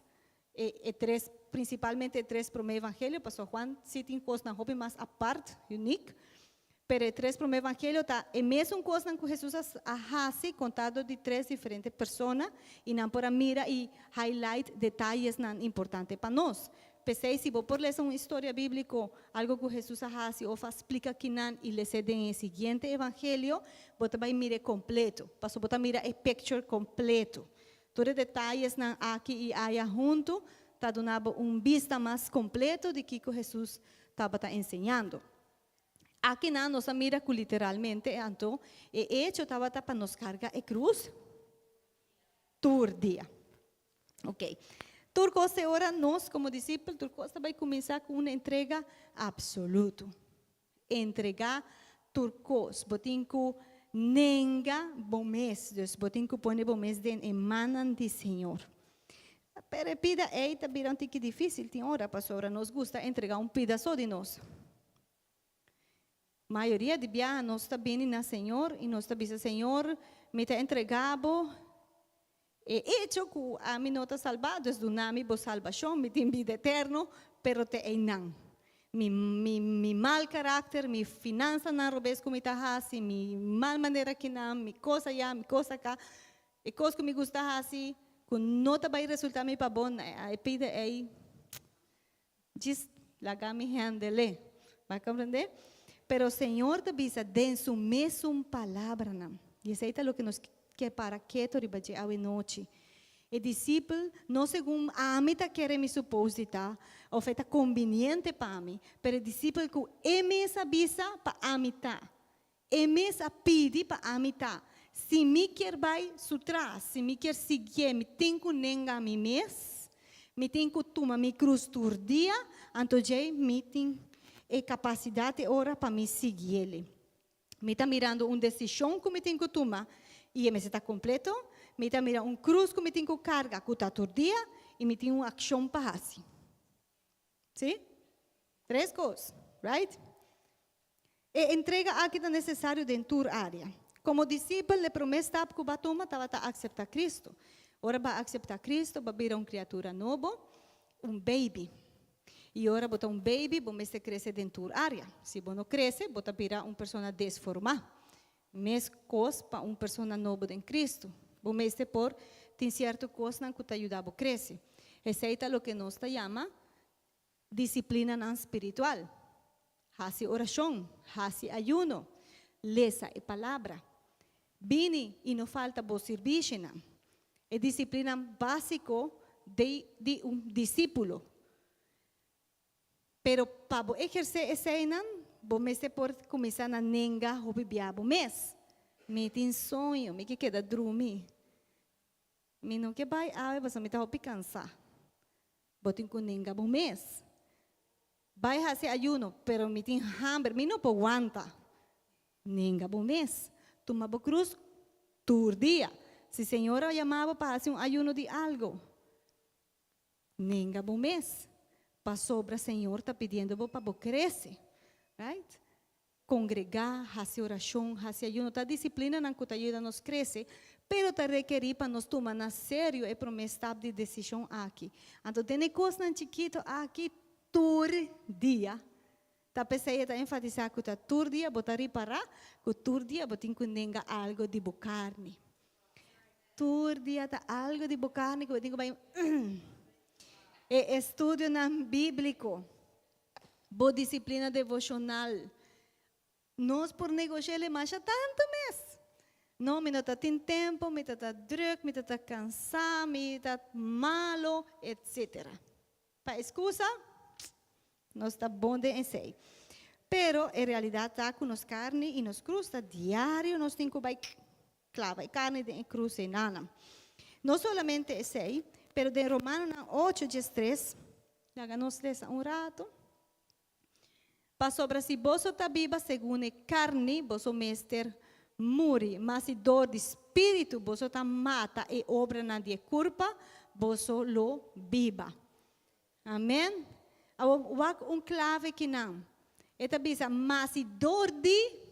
[SPEAKER 1] e e tres, prinsipalmente e tres promé evangelio, pasobra Juan sí tin kosnan hopi mas apart, unique, pero e tres promé evangelio ta e mesun kosnan ku Hesus a a hasi kontá dor di tres diferente persona i nan por a mira i highlight detayesnan importante pa nos. P'esei, si bo por lesa un historia bíbliko, algu ku Hesus a hasi òf a splika kinan i les'é den e siguiente evangelio, bo ta bai mir'é kompleto, pasobra bo ta mira e picture kompleto. Tur e detayesnan aki i aya huntu ta duna bo un bista mas kompleto di kiko Hesus tabata enseñando. Akinan nos a mira ku literalmente anto e echo tabata pa nos karga e krus tur dia. Ok. Tur kos te ora nos komo disipel, tur kos ta bai kuminsá ku un entrega absoluto. Entregá tur kos. Bo tin ku nenga bo mes. Dus bo tin ku pone bo mes den e mannan di Señor. Pero e pida ei ta bira un tiki difísil tin ora pasobra nos gusta entregá un pida so di nos. Mayoria di biaha nos ta bini na Señor i nos ta bisa, Señor, mi ta entregá Bo e echo ku ami no ta salbá, dus duna mi Bo salbashon, mi tin bida eterno, pero te einan. Mi, mi, mi mal karakter, mi finansanan robes ku mi ta hasi, mi mal manera kinan, mi kos ayá, mi kos aká, e kos ku mi gusta hasi ku no ta bai resultá mi pa bon, e pida ei. Djis laga mi hendel'é. Bo a komprendé? Pero Señor ta bisa den su mesun palabranan. I esei ta loke nos ke para keto riba dje awe nochi. E disipel, no segun ami ta kere mi supos di ta, òf e ta kombiniente pa mi, pero e disipel ku e mes a bisa pa ami ta. E mes a pidi pa ami ta. Si mi kier bai su tras, si mi kier siguié, mi tin ku nenga mi mes, mi tin ku tuma mi krus tur dia, anto djei mi tin e kapasidat e ora pa mi siguiele. Mi ta mirando un desishon ku mi tin ku tuma i e mester ta kompleto, mi ta mira un krus ku mi tin ku karga ku ta tur dia i mi tin un akshon pa hasi. Sí? Tres kos, right? E entrega aki ta nesesario den tur área. Komo disipel, e promé stap ku bo a tuma tabata akseptá Kristu. Ora bo a akseptá Kristu, bo a bira un kriatura nobo, un baby. I ora bo ta un baby, bo mester krese den tur área. Si bo no krese, bo ta bira un persona desformá. Mes kos pa un persona nobo den Kristu. Bo mester por tin sierto kosnan ku ta yuda bo krese. Esei ta loke nos ta yama disiplinanan spiritual. Hasi orashon, hasi ayuno, lesa e Palabra. Bini i no falta bo sirbishinan. E disiplina básiko di di un disípulo. Pero pa bo ehersé eseinan, bo mester por kuminsá na nenga hopi bia bo mes. Mi tin soño, mi ke keda drumi. Mi no ke bai awe pasobra mi ta hopi kansá. Bo tin ku nenga bo mes. Bai hasi ayuno, pero mi tin hamber, mi no por wanta. Nenga bo mes. Tuma bo krus tur dia. Si Señor a yama bo pa hasi un ayuno di algu. Nenga bo mes, pasobra Señor ta pidiendo bo pa bo crece. Right? Congregá, haci oracion, haci ayuno ta disciplinanan cu ta yuda nos crece, pero ta rekerí pa nos tuma na serio e promé stap di decision aki. Anto den e cosnan chikito aki tur dia. Ta p'esei e ta enfatisá cu ta tur dia bo ta ripará cu tur dia bo tin cu nenga algo di bo carni. Tur dia ta algo di bo carni cu bo tin cu bai E estudionan bíblico, bo disciplina devocional, nos por negosh'el masha tanto mes. No, mi no ta tin tempo, mi ta ta druk, mi ta ta cansá, mi ta malo, etcétera. Pa excusa, nos ta bon den esei. Pero e realidad ta cu nos carni y nos cruz ta diario nos tin cu bay clava e carni den e cruz eynana. No solamente esei, pero den Romanonan ocho diestres, laga nos lesa un rato. Pasobra si boso ta biba segun e carni, boso mester muri, ma si dor di Spiritu boso ta mata e obranan di e curpa, boso lo biba. Amen. Awor wak un clave kinan. E ta bisa, ma si dor di.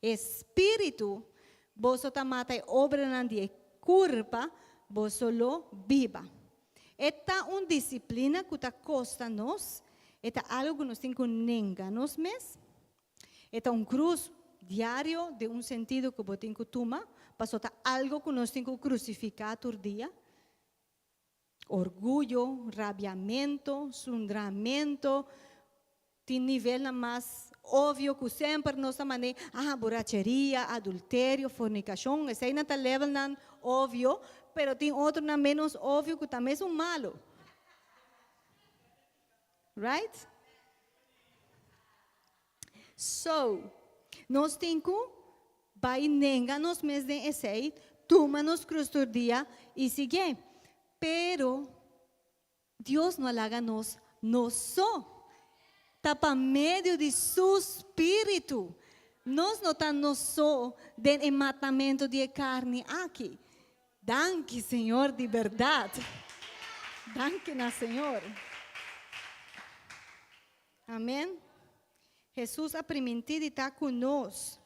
[SPEAKER 1] E spiritu, boso ta mata e obranan di e kurpa, boso lo biba. E ta un disiplina ku ta kosta nos, e ta algu ku nos tin ku nenga nos mes. E ta un krus diario den un sentido ku bo tin ku tuma, paso ta algu ku nos tin ku krusifiká tur dia. Orguyo, rabiamento, zundramento, tin nivelnan mas obvio ku semper nos ta mane, ah, buracheria, adulterio, fornikashon, eseinan ta levelnan obvio, pero tin otronan menos obvio ku ta mesun malu. Right? So, nos tin ku bai nenga nos mes den esei, tuma nos krus tur dia i siguié. Pero, Dios no a laga nos nos so. Ta pa medio di su spiritu. Nos no ta nos so den e matamentu di e karni aki. Danki Señor di berdad. Danki na Señor. Amen. Hesus a primintí di ta ku nos.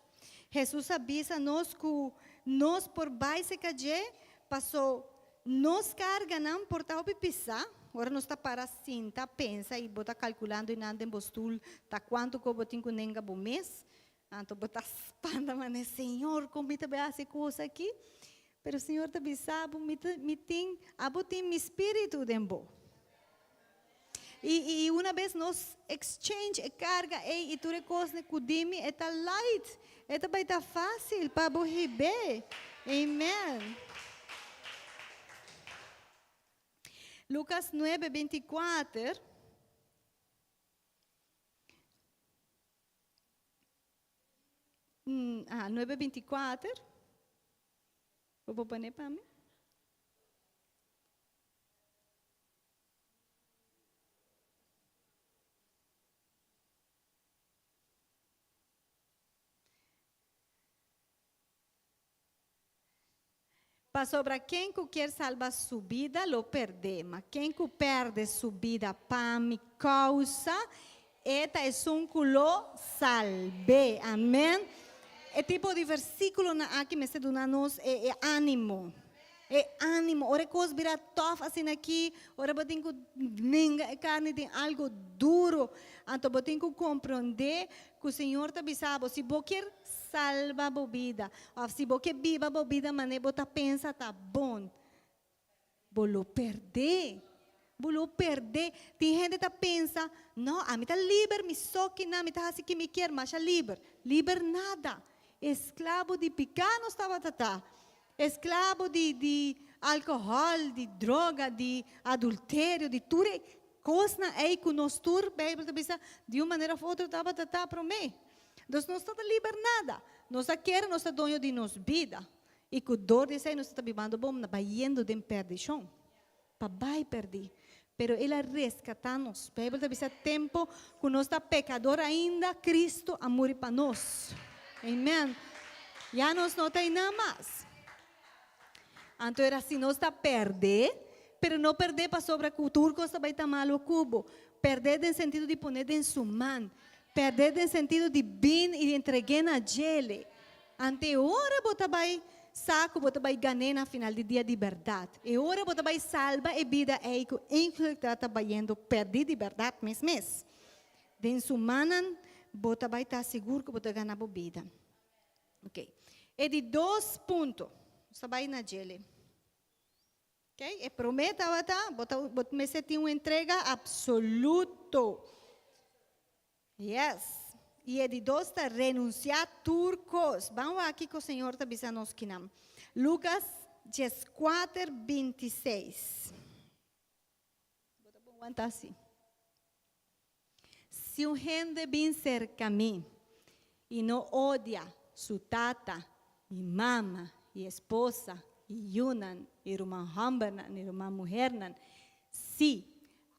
[SPEAKER 1] Hesus a bisa nos ku nos por bai serka dje paso nos karganan por ta hopi pisá. Ora nos ta para sinta, pensa i bo ta kalkulando i nan den bo stul ta kuantu ku bo tin ku nenga bo mes. Anto bo ta spanta manera, Señor, kon mi ta bai hasi e kos aki? Pero Señor ta bisa bo, mi ta, mi tin, abo tin mi spiritu den bo. I, i una bes nos exchange e karga ei i tur e kosnan ku di mi, e ta light, e ta bai ta fásil pa bo hib'é. Amen. Lukas nuebe, binti kuater. Ah, nuebe binti kuater. Bo por pone pa mi? Pasobra ken ku kier salba su bida lo perd'é, ma ken ku pèrdè su bida pa mi kousa, e ta esun ku lo salb'é. Amèn. E tipo di versíkulonan aki mester duna nos e ánimo. E ánimo. Ora e kos bira tòf asina aki, ora bo tin ku nenga e karni den algu duru, anto bo tin ku komprondé Ku Señor ta bisa bo, si bo kier salba bo bida, òf si bo ke biba bo bida manera bo ta pensa ta bon, bo lo pèrdè. Bo lo pèrdè. Tin hende ta pensa, No, ami ta liber, mi so kinan, mi ta hasi ki mi kier, masha liber. Liber nada. Esklabo di piká nos tabata ta. Esklabo di di alkohòl, di droga, di adulterio, di tur e Kosnan ei ku nos tur, Beibel ta bisa, di un manera òf otro tabata ta promé. Dus nos no ta liber nada. Nos a kere nos ta doño di nos bida. I ku dor di esei nos ta bibando bon na bayendo den perdishon. Pa bai pèrdí. Pero el a reskatá nos. Beibel ta bisa tempu ku nos ta pekador ainda, Kristu a muri pa nos. Amen. Ya nos no ta einan mas. Anto era si nos ta pèrdè, pero no pèrdè pasobra ku tur kos ta bai ta malu ku bo. Pèrdè den sentido di pon'é den su man. Pèrdè den sentido di bin i entreg'é na djele. Anto e ora bo ta bai sa ku bo ta bai gan'é na final di dia di bèrdat. E ora bo ta bai salba e bida ei ku eigenlijk ta ta bayendo pèrdí di bèrdat mes mes. Den su mannan bo ta bai ta sigur ku bo ta gana bo bida. Ok. E di dos punto. Nos ta bai na djele. Ok, e promé tabata, bo ta, bo mester tin un entrega absoluto. Yes. I e di dos ta renunsiá tur kos. Ban wak kiko Señor ta bisa nos kinan. Lukas dieskuater, bintiseis. Bo ta bon wanta asi. Si un hende bin serka mi i no odia su tata i mama i esposa i yunan i ruman hòmbernan i ruman muhernan, sí,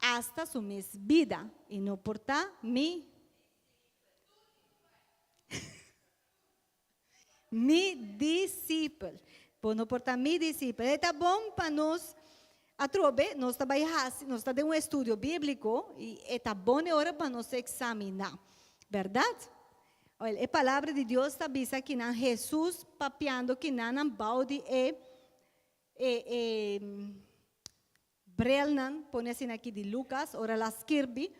[SPEAKER 1] asta su mes bida, i no por ta mi Mi disipel. Bo no por ta mi disipel. E ta bon pa nos atrobe, nos ta bai hasi, nos ta den un estudio bíbliko i e ta bon e ora pa nos eksaminá. Bèrdat? Wel, e Palabra di Dios ta bisa kinan, Hesus papiando kinan nan bou di e e e brelnan, pone asina aki di Lucas, ora el a skirbi,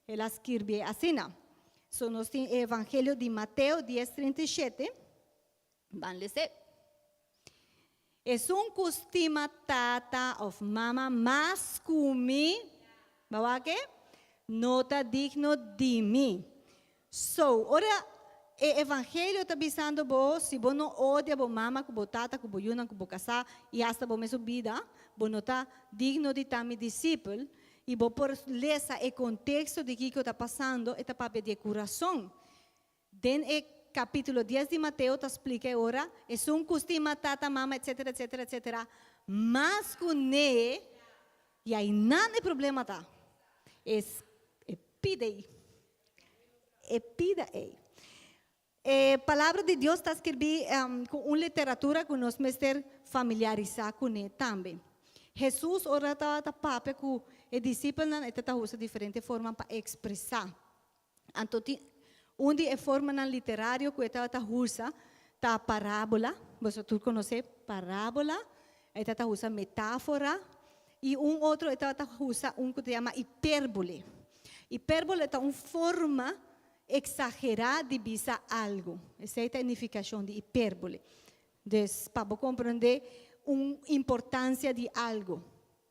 [SPEAKER 1] el a skirbi asina. So nos tin e Evangelio di Mateo dies 37, ban lese. Esun ku stima tata òf mama mas ku mi, bo wak e? No ta digno di mi. So, ora e evangelio ta bisando bo, si bo no odia bo mama ku bo tata ku bo yunan ku bo kasá i asta bo mesun bida, bo no ta digno di ta mi disipel, i bo por lesa e konteksto di kiko ta pasando, e ta papia di e kurason. Den e capítulo dies di Mateo ta splica e ora, esun cu stima tata, mama, etcetera, etcetera, etcetera, mas cu ne, y ainan e problema ta. Es e pida ei. E pida ei. E Palabra di Dios ta skirbi cu un literatura cu nos mester familiarisa cune tambe. Hesus ora tabata papia cu e discipelnan e ta usa diferente forma pa expresa. Anto tin un di e formanan literario ku e tabata usa ta parábola, boso tur konosé parábola, e tabata usa metáfora i un otro e tabata usa un ku ta yama hipérbole. Hipérbole ta un forma eksagerá di bisa algu. Esei ta e nifikashon di hipérbole. Dus pa bo komprondé un importansia di algu.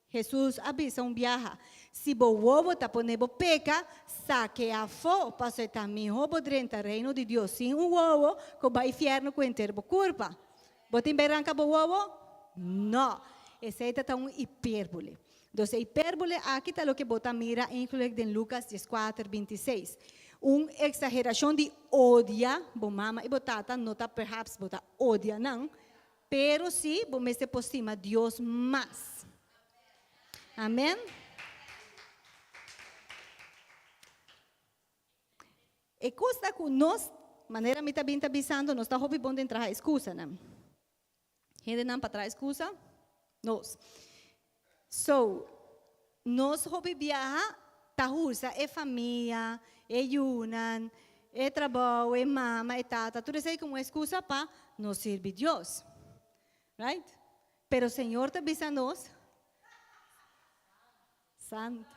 [SPEAKER 1] Hesus a bisa un biaha, Si bo wowo ta pone bo peka, sake afó, pasobra e ta mihó bo drenta Reino di Dios sin un wowo ku bai fièrnu ku henter bo kurpa. Bo tin bai ranka bo wowo? No! Esei ta ta un hipérbole. Dus e hipérbole aki ta loke bo ta mira eigenlijk den Lukas dieskuater, bintiseis. Un eksagerashon di odia bo mama i bo tata no ta perhaps bo ta odia nan, Pero si bo mester por stima Dios mas. Amen. E kos ta ku nos, manera mi ta bin ta bisando, nos ta hopi bon den traha eskusanan. Hendenan pa traha eskusa, nos. So, nos hopi biaha ta usa e famia, e yunan, e trabou, e mama, e tata, tur esei komo eskusa pa no sirbi Dios. Right? Pero Señor ta bisa nos, Santo.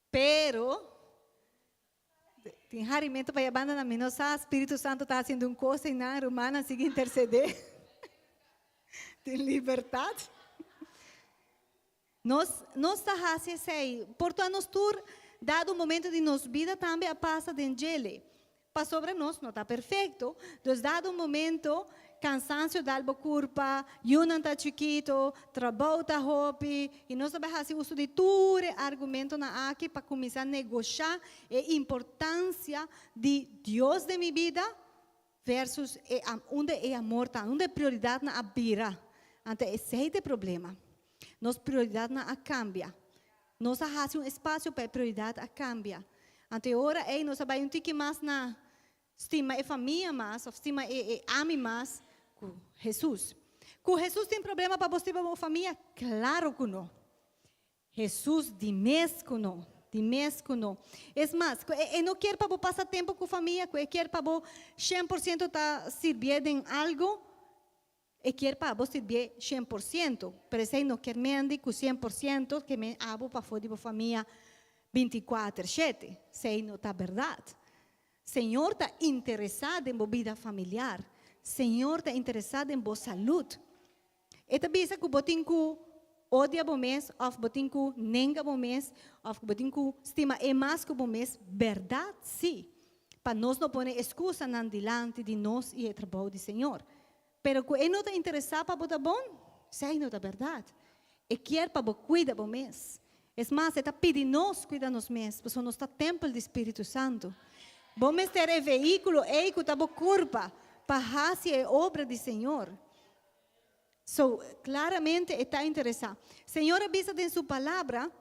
[SPEAKER 1] Pero, tin harimento pa e banda nan, mi no sa, Spiritu Santo ta haciendo un cosa y nan rumannan sigui intercede. Tin libertad. Nos, nos ta haci esey. Por ta nos tur, dado un momento di nos bida tambe a pasa den djele. Pasobra nos no ta perfecto, dus dado un momento cansancio dal bo curpa, yunan ta chikito, trabou ta hopi y nos ta bay haci uso di tur e argumentonan aki pa cuminsa negosha e importancia di Dios den mi bida versus e unda e amor ta, unda e prioridadnan a bira. Anto esey ta e problema. Nos prioridadnan a cambia. Nos a haci un espacio pa e prioridad a cambia. Anto e ora ey nos a bay un tiki mas na stima e famia mas of stima e e ami mas cu Jesus. Cu Jesus tin problema pa bo stima bo famia? Claro cu no. Jesus di mes cu no. Di mes cu no. Es mas, cu e e no kier pa bo pasa tempo cu famia, cu e kier pa bo shen por ciento ta sirbié den algo, E kier pa abo sirbié 100%, pero esei no kier mendi ku 100% ke men abo pafó di bo famia bintikuater shete. Esei no ta bèrdat. Señor ta interesá den bo bida familiar. Señor ta interesá den bo salud. E ta bisa ku bo tin ku odia bo mes òf bo tin ku nenga bo mes òf ku bo tin ku stima e mas ku bo mes. Bèrdat? Sí. Pa nos no pone eskusanan dilanti di nos i e trabou di Señor. Pero ku e no ta interesá pa bo ta bon, esei no ta bèrdat. E kier pa bo kuida bo mes. Es mas, e ta pidi nos kuida nos mes, pasobra nos ta tèmpel di Spiritu Santu. Bo mester e vehíkulo ei ku ta bo kurpa pa hasi e obra di Señor. So, klaramente e ta interesá. Señor a bisa den su Palabra,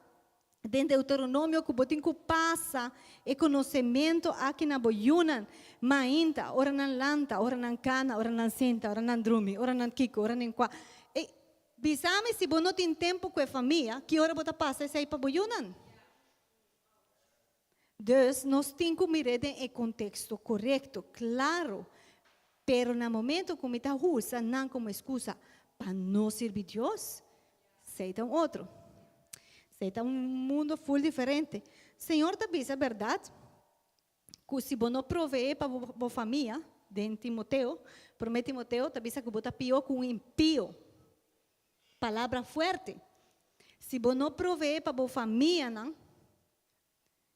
[SPEAKER 1] Den Deuteronomio ku bo tin ku pasa e konosementu aki na bo yunan, mainta, ora nan lanta, ora nan kana, ora nan sinta, ora nan drumi, ora nan kiko, ora nan kua. E, bisa mi si bo no tin tempu ku e famia, ki ora bo ta pasa esei pa bo yunan? Dus nos tin ku mir'é den e konteksto korekto, klaro. Pero na momento ku mi ta usa nan komo eskusa pa no sirbi Dios, esei ta un otro. Esei ta un mundo ful diferente. Señor ta bisa bèrdat ku si bo no proveé pa bo famia, den Timoteo, Promé Timoteo ta bisa ku bo ta pió ku un impio. Palabra fuerte. Si bo no proveé pa bo famianan,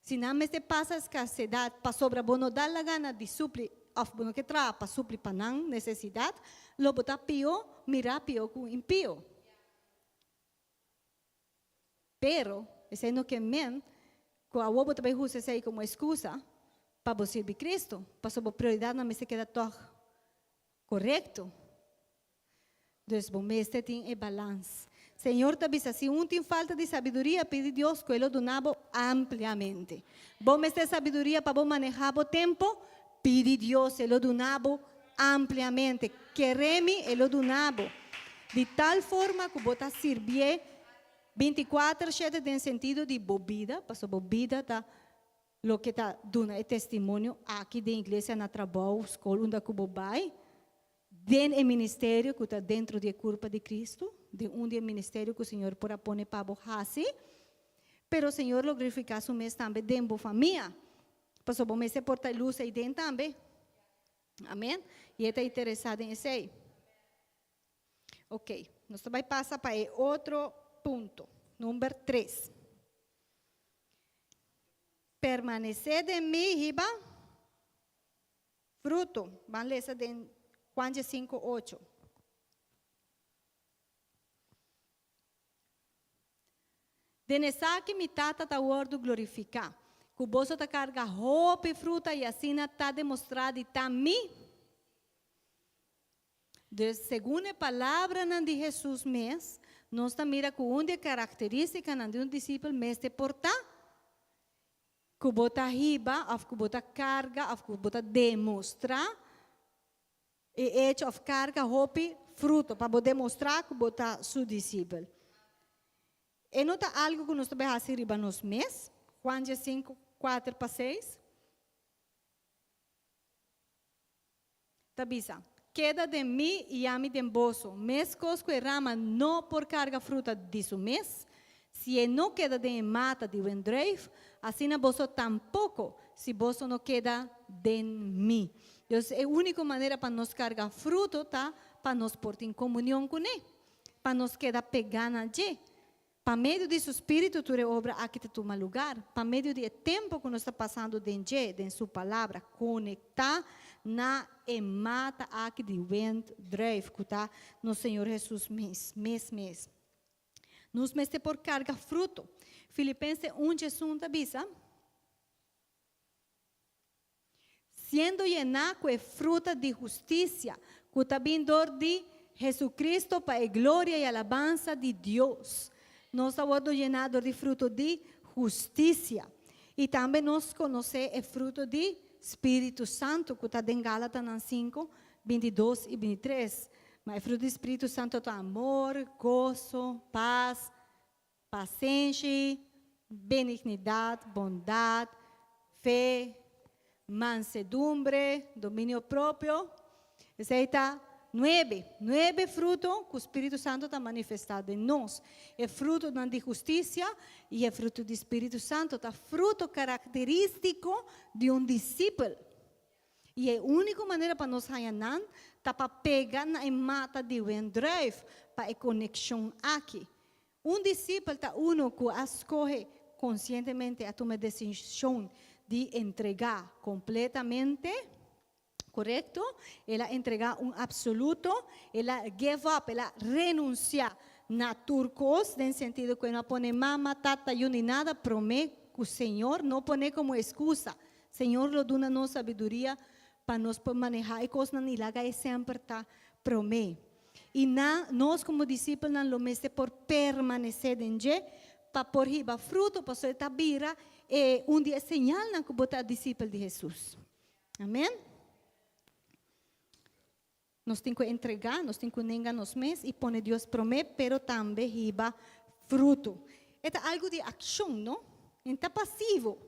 [SPEAKER 1] Si nan mester pasa escarsedad pasobra bo no da la gana di supli of bo no ke traha pa supli pa nan necesidad, lo bo ta pio mira pio cu un impio. Pero, esey no ke men cu awor bo ta bay usa esey como excusa pa bo sirbi Cristo, pasobra bo prioridadnan mester keda tog corecto. Dus bo mester tin e balans. Señor ta bisa, si un tin falta di sabiduria, pidi Dios ku e lo duna bo ampliamente. Bo mester sabiduria pa bo manehá bo tempo? Pidi Dios, e lo duna bo ampliamente. Kere mi, e lo duna bo. Di tal forma ku bo ta sirbié bintikuater shete den sentido di bo bida, pasobra bo bida ta loke ta duna e testimonio aki den iglesia, na trabou, skol, unda ku bo bai. Den e ministerio ku ta dentro di e kurpa di Kristu, den un di e ministerio ku Señor por a pone pa bo hasi, pero Señor lo glorifiká Su mes tambe den bo famia, pasobra bo mester por ta e lus ei den tambe. Amen. I e ta interesá den esei. Ok, nos ta bai pasa pa e otro punto, number tres. Permanesé den mi hiba Fruto, ban lesa den Juan diesinku ocho. Den esaki mi Tata ta wòrdu glorifiká, ku boso ta karga hopi fruta i asina ta demostrá di ta mi. Dus, segun e palabranan di Hesus mes, nos ta mira ku un di e karakterístikanan di un disipel mester por ta Ku bo ta hiba òf ku bo ta karga òf ku bo ta demostrá e echo òf karga hopi fruto pa bo demostrá ku bo ta su disipel. E no ta algu ku nos ta bai hasi riba nos mes, Juan diesinku, kuater pa seis. Ta bisa, Keda den mi i ami den boso. Meskos ku e rama no por karga fruta di su mes, si e no keda den e mata di wendruif, asina boso tampoko, si boso no keda den mi. Dus e úniko manera pa nos karga fruto ta pa nos por tin komunion kuné, pa nos keda pegá na dje. Pa medio di su spiritu tur e obra aki ta tuma lugar, pa medio di e tempu ku nos ta pasando den dje, den su Palabra, konektá na e mata aki di wendruif ku ta nos Señor Hesus mes, mes mes. Nos mester por karga fruto. Filipense un djesun ta bisa, Siendo yená ku e fruta di hustisia ku ta bin dor di Jesucristo pa e gloria i alabansa di Dios. Nos ta wòrdu yená dor di fruto di hustisia. I tambe nos konosé e fruto di Spiritu Santu ku ta den Galatanan sinku, bintidos i bintitres. Ma e fruto di Spiritu Santu ta amor, goso, pas, Pasenshi, benignidat, bondat, fe, mansedumbre, dominio propio. Esei ta nuebe, nuebe fruto ku Spiritu Santu ta manifestá den nos. E frutonan di hustisia i e fruto di Spiritu Santu ta fruto karakterístiko di un disipel. I e úniko manera pa nos haña nan ta pa pega na e mata di wendruif pa e konekshon aki. Un disipel ta uno ku a skohe konsientemente, a tuma e desishon di entregá kompletamente, korekto? El a entregá un apsoluto, el a give up, el a renunsiá na tur kos, den sentido ku e no a pone mama, tata, yu ni nada promé ku Señor, no pone komo eskusa. Señor lo duna nos sabiduria pa nos por manehá e kosnan i laga e semper ta promé. I na nos komo disipelnan lo mester por permanesé den dje pa por hiba fruto, pasobra e ta bira e un di e señalnan ku bo ta disipel di Hesus. Amen. Nos tin ku entregá, nos tin ku nenga nos mes i pone Dios promé, pero tambe hiba fruto. E ta algu di akshon, no? E ta pasivo.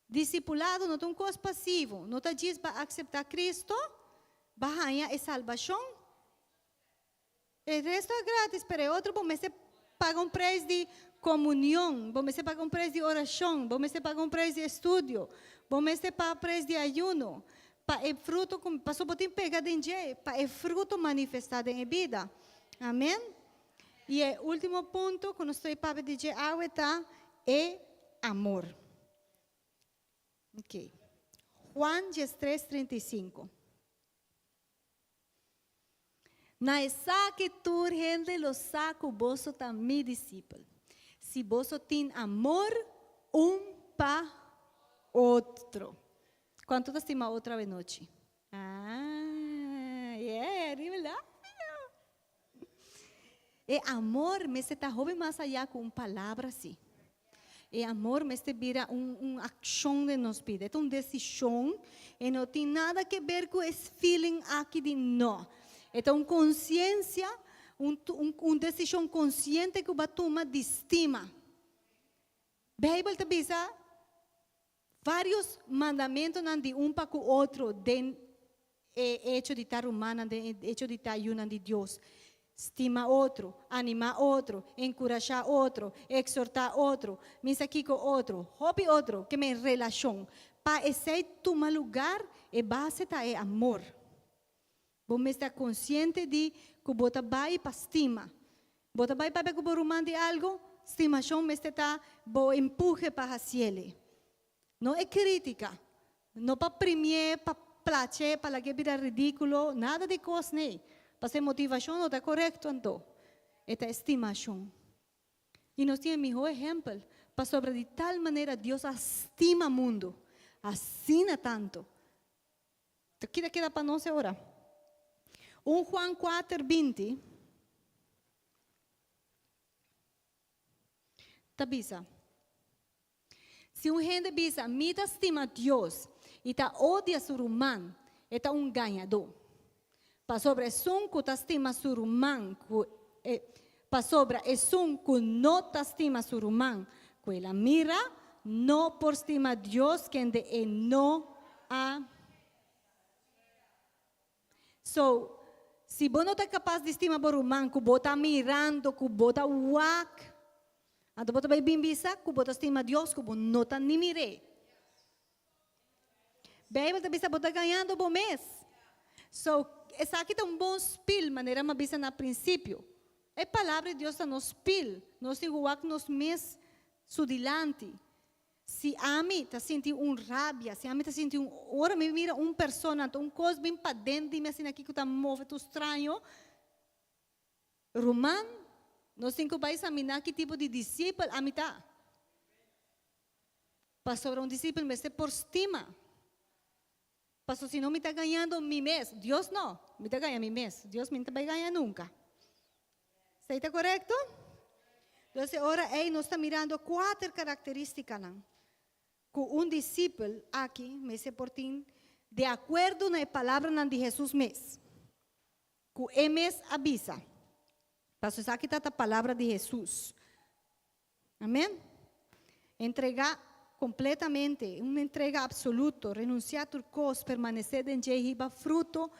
[SPEAKER 1] Disipulado no ta un kos pasivo, no ta djis pa akseptá Kristu, pa haña e salbashon. E resto ta gratis, pero e otro bo mester paga un preis di komunion, bo mester paga un preis di orashon, bo mester paga un preis di estudio, bo mester paga preis di ayuno, pa e fruto, pasobra bo tin pega den dje, pa e fruto manifestá den e bida. Amen. I e último punto ku nos ta papia di dje awe ta e amor. Ok. Juan 13, 35. Na esaki tur hende lo sa ku boso ta mi disipel, si boso tin amor un pa otro. Kuantu ta stima otro awenochi? Ah, yeah, riba E amor mester ta hopi mas ayá ku un palabra si. E amor mester bira un akshon den nos bida. E ta un desishon, e no tin nada ke ber ku e feeling aki di no. E ta un konsiensia, un un desishon konsiente ku bo a tuma di stima. Beibel ta bisa Varios mandamentonan di un pa ku otro den e echo di ta rumannan, den e echo di ta yunan di Dios. Stima otro, animá otro, enkurashá otro, eksortá otro, misa kiko otro, hopi otro, ke men relashon. Pa esei tuma lugar, e base ta e amor. Bo mester ta konsiente di ku bo ta bai pa stima. Bo ta bai papia ku bo ruman di algu? Stimashon mester ta bo empuhe pa hasiele. No e krítika. No pa primié, pa plach'é, pa lag'é bira ridíkulo, nada di kos nei. Pasobra e motivashon no ta korekto anto. E ta e stimashon. I nos tin e mihó ehèmpel, pasobra di tal manera Dios a stima mundu, asina tantu, Ta kida keda pa nos e ora. Un Juan kuater 20 ta bisa, Si un hende bisa, Mi ta stima Dios, i ta odia su ruman, e ta un gañadó. Pasobra esun ku ta stima su ruman ku e, pasobra esun ku no ta stima su ruman ku el a mira, no por stima Dios kende e no a. So, si bo no ta kapas di stima bo ruman ku bo ta mirando, ku bo ta wak, anto bo ta bai bin bisa ku bo ta stima Dios ku bo no ta ni mir'é. Beibel ta bisa bo ta gañando bo mes. So, esaki ta un bon spil, manera mi a bisa na prinsipio. E Palabra di Dios ta nos spil. Nos tin ku wak nos mes su dilanti. Si ami ta sinti un rabia, si ami ta sinti un, ora mi mira un persona, anto un kos bin paden di mi asina aki ku ta move tur straño, ruman, nos tin ku bai saminá ki tipo di disipel ami ta. Pasobra un disipel mester por stima. Pasobra si no mi ta gañando mi mes, Dios no, mi ta gaña mi mes, Dios mi no ta bai gaña nunka. Esei ta korekto? Entonces e ora ei nos ta mirando kuater karakteristikanan ku un disipel aki mester por tin di akuerdo na e palabranan di Hesus mes, ku e mes a bisa. Pasobra esaki ta ta palabra di Hesus. Amen. Entregá kompletamente, un entrega absoluto, renunsiá tur kos, permanesé den dje, hiba fruto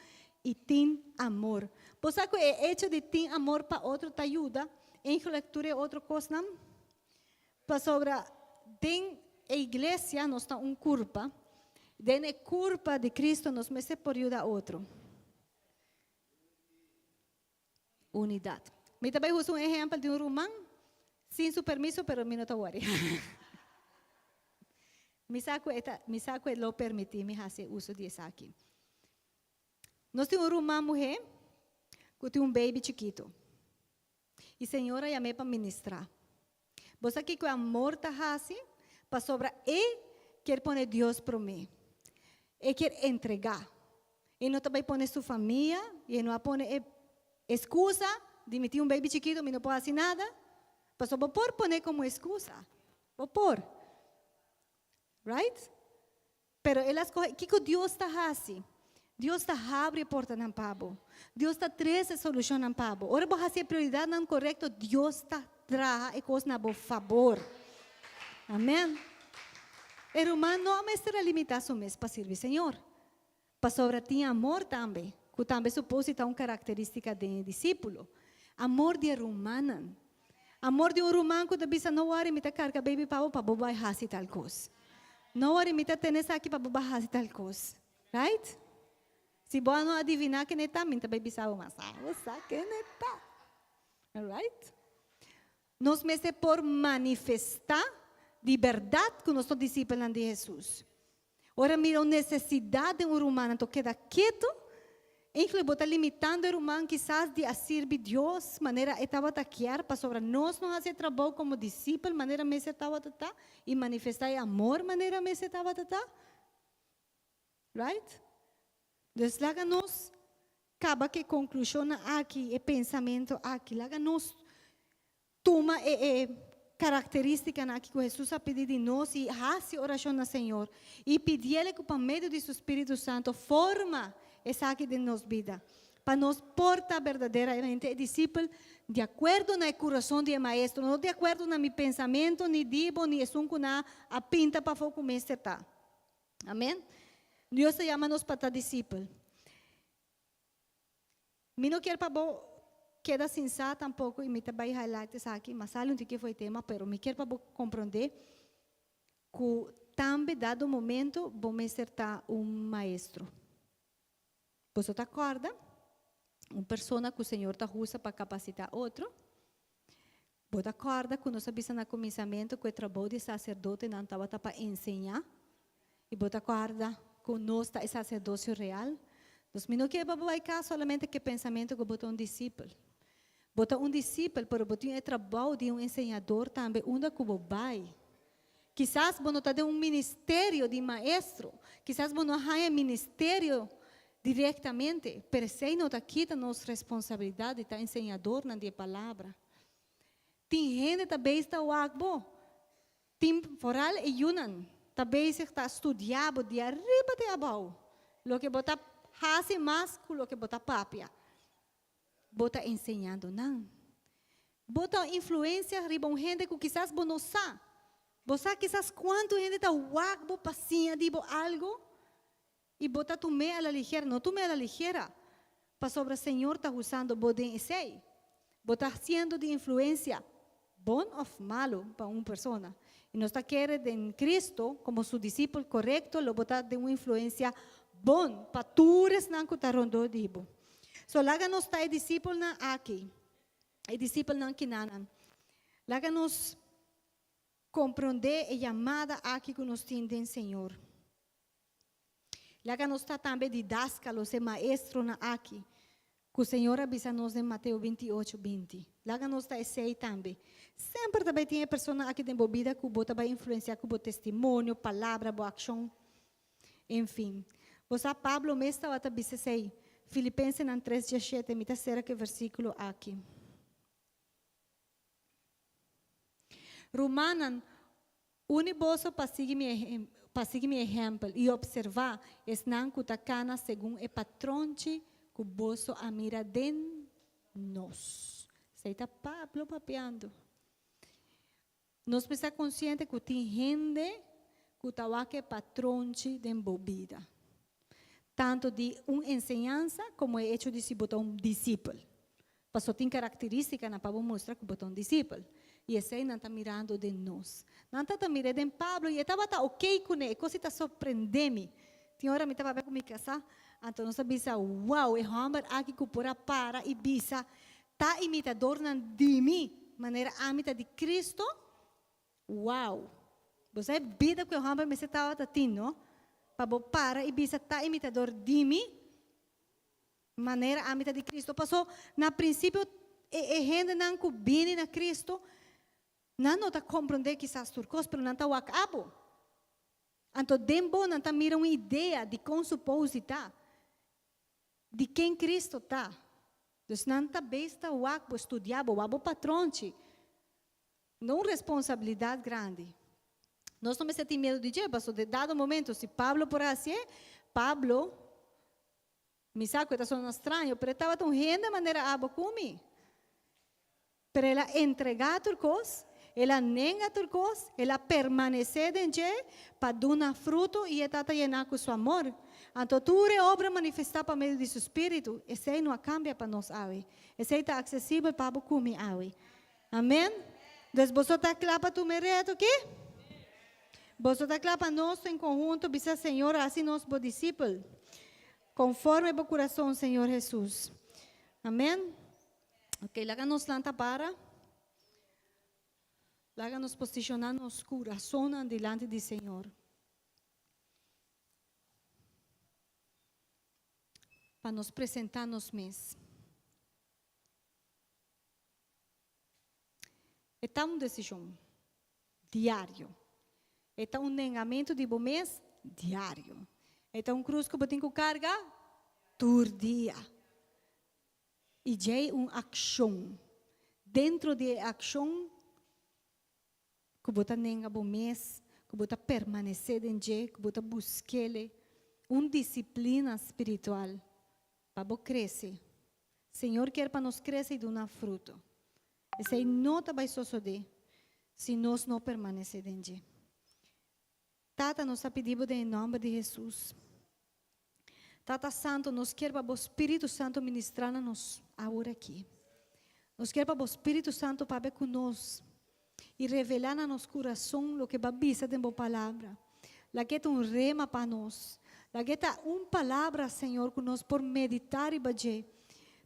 [SPEAKER 1] i tin amor. Bo sa ku e echo di tin amor pa otro ta yuda engelek tur e otro kosnan? Pasobra den e iglesia nos ta un kurpa, den e kurpa di Cristo nos mester por yuda otro. Unidat. Mi ta bai usa un ehèmpel di un ruman, sin su permiso, pero mi no ta wòri. Mi sa ku e ta, mi sa ku e lo permití mi hasi uso di esaki. Nos tin un ruman muhé ku tin un baby chikitu. I Señor a yam'é pa ministrá. Bo sa kiko e amor ta hasi? Pasobra e kier pone Dios promé. E kier entregá. E no ta bai pone su famia i e no a pone e eskusa di mi tin un baby chikitu mi no por hasi nada. Pasobra bo por pone komo eskusa. Bo por. Right? Pero el a skohe, kiko Dios ta hasi? Dios ta habri e portanan pa bo. Dios ta trese solushonnan pa bo. Ora bo hasi e prioridatnan korekto, Dios ta traha e kos na bo fabor. Amen. E ruman no mester a limitá su mes pa sirbi Señor. Pasobra tin amor tambe, ku tambe supos ta un karakterístika di disípulo. Amor di rumannan. Amor di un ruman ku ta bisa, "No worry, mi ta karga baby pa bo pa bo bai hasi tal kos. No worry, mi ta tene esaki pa bo bai hasi tal kos." Right? Si bo no adiviná ken ta, mi ta bai bisa mas. Ah, bo sa ken ta. Alright? Nos mester por manifestá di berdat ku nos ta disipel di Hesus. Ora mira un nesesidat di un ruman, anto keda ketu. Inkluso bo ta limitando e ruman kisas di a sirbi Dios manera e tabata kier, pasobra nos no hasi trabou komo disipel manera mester tabata ta i manifestá amor manera mester tabata ta. Right? Dus laga nos kaba ku konklushon aki e pensamentu aki. Laga nos tuma e karakterístikanan aki ku Hesus a pidi di nos i hasi orashon na Señor i pidié ku pa medio di su Spiritu Santu forma esaki den nos bida pa nos por ta berdaderamente disipel di akuerdo na kurason di maestro, no di akuerdo na mi pensamentu, ni di bo, ni esun ku nan a pinta pafó ku mester ta. Amèn? Dios ta yama nos pa ta disipel. Mi no ke pa bo keda sin sa tampoko i mi ta bai highlight esaki, mas sali un tiki for di tema, pero mi ke pa bo komprondé ku tambe dado momento bo mester ta un maestro. Bo ta kòrda? Un persona ku Señor ta usa pa kapasitá otro. Bo ta kòrda ku nos a bisa na kuminsamentu ku e trabou di saserdotenan tabata pa enseñá. I bo ta kòrda ku nos ta saserdosio real. Dus mi no ke pa bo solamente ku pensamentu ku bo ta un disipel. Bo ta un disipel, pero bo tin e trabou di un enseñadó tambe, unda ku bo bai. Kisas bo no ta den un ministerio di maestro. Kisas bo no tin ministerio direktamente, pero esei no ta kita nos responsabilidat di ta enseñadó di palabra. Tin hende ta bezig wak bo. Tin vooral e yunan ta bezig ta studia bo di ariba te abou. Loke bo ta hasi mas ku loke bo ta papia. Bo ta enseñando nan. Bo ta influensia riba un hende ku kisas bo no sa. Bo sa kisas kuantu hende ta wak bo pa siña di bo algu i bo ta tum'é a la ligera, no tum'é a la ligera. Pasobra Señor ta usando bo den esei. Bo ta siendo di influensia, bon òf malu pa un persona. I nos ta kere den Kristo komo su disipel korekto, lo bo ta di un influensia bon pa tur esnan ku ta rondó di bo. So laga nos ta e disipelnan aki. E disipelnan kinanan. Laga nos komprondé e yamada aki ku nos tin den Señor. Laga nos ta tambe didaskalos e maestronan aki. Ku Señor a bisa nos den Mateo 28, 20. Laga nos ta esei tambe. Semper tambe tin persona aki den bo bida ku bo ta bai influensiá ku bo testimonio, palabra, bo akshon. Enfin. Bo Pablo mes tabata bisa esei. Filipensenan 3, 7, mi ta sera ku e versíkulo aki. Rumannan, uni boso pa sigui mi pa sigui mi ehèmpel i opservá esnan ku ta kana segun e patronchi ku boso a mira den nos. Esei ta Pablo papiando. Nos mester ta konsiente ku tin hende ku ta wak e patronchi den bo bida. Tantu di un enseñansa komo e echo di si bo ta un disipel. Paso tin karakterístikanan pa mustra ku bo ta un disipel. I esei nan ta mirando den nos. Nan ta mirando den Pablo i e tabata ok kuné, e kos ta sorprendé mi. Tin ora mi tabata ku mi kasá, anto nos a bisa, "Wow, e hòmber aki ku por a para i bisa, ta imitadónan di mi, manera ami ta di Kristo." Wow. Bo sa bida ku e hòmber mester tabata tin, no? Pa bo para i bisa ta imitadó di mi, manera ami ta di Kristo. Paso na prinsipio e hendenan ku bini na Kristo, nan no ta komprondé kisas tur kos, pero nan ta wak abo. Anto den bo nan ta mira un idea di kon supos ta, di ken Kristo ta. Dus nan ta bezig ta wak bo studia bo, wak bo patronchi. No un responsabilidat grandi. Nos no mester tin miedu di dje, paso den dado momento, si Pablo por hasi, Pablo, mi sa ku ta sona straño, pero tabata un hende manera abo ku mi. Pero el a entregá tur kos. El a nenga tur kos, el a permanesé den dje pa duna fruto i e Tata yená ku su amor. Anto tur e obra manifestá pa medio di su spiritu, esei no a kambia pa nos awe. Esei ta aksesibel pa bo ku mi awe. Amèn? Dus boso ta kla pa tuma e reto aki? Boso ta kla pa nos en konhunto bisa, Señor, hasi nos bo disipel, konforme bo kurason, Señor Hesus. Amèn? Ok, laga nos lanta para. Laga nos posishoná nos kurasonnan dilanti di Señor. Pa nos presentá nos mes. E ta un desishon diario. E ta un nengamentu di bo mes diario. E ta un krus ku bo tin ku karga tur dia. I djei un akshon. Dentro di e akshon ku bo ta nenga bo mes, ku bo ta permanesé den dje, ku bo ta busk'el, un disiplina spiritual pa bo krese. Señor kier pa nos krese i duna fruto. Esei no ta bai sosodé si nos no permanesé den dje. Tata, nos ta pidi bo den e nòmber di Hesus. Tata Santo, nos kier pa bo Spiritu Santo ministrá na nos awor aki. Nos kier pa bo Spiritu Santo papia ku nos i revelá na nos kurason loke bo a bisa den bo Palabra. Lag'é ta un rema pa nos. Lag'é ta un palabra, Señor, ku nos por meditá riba dje,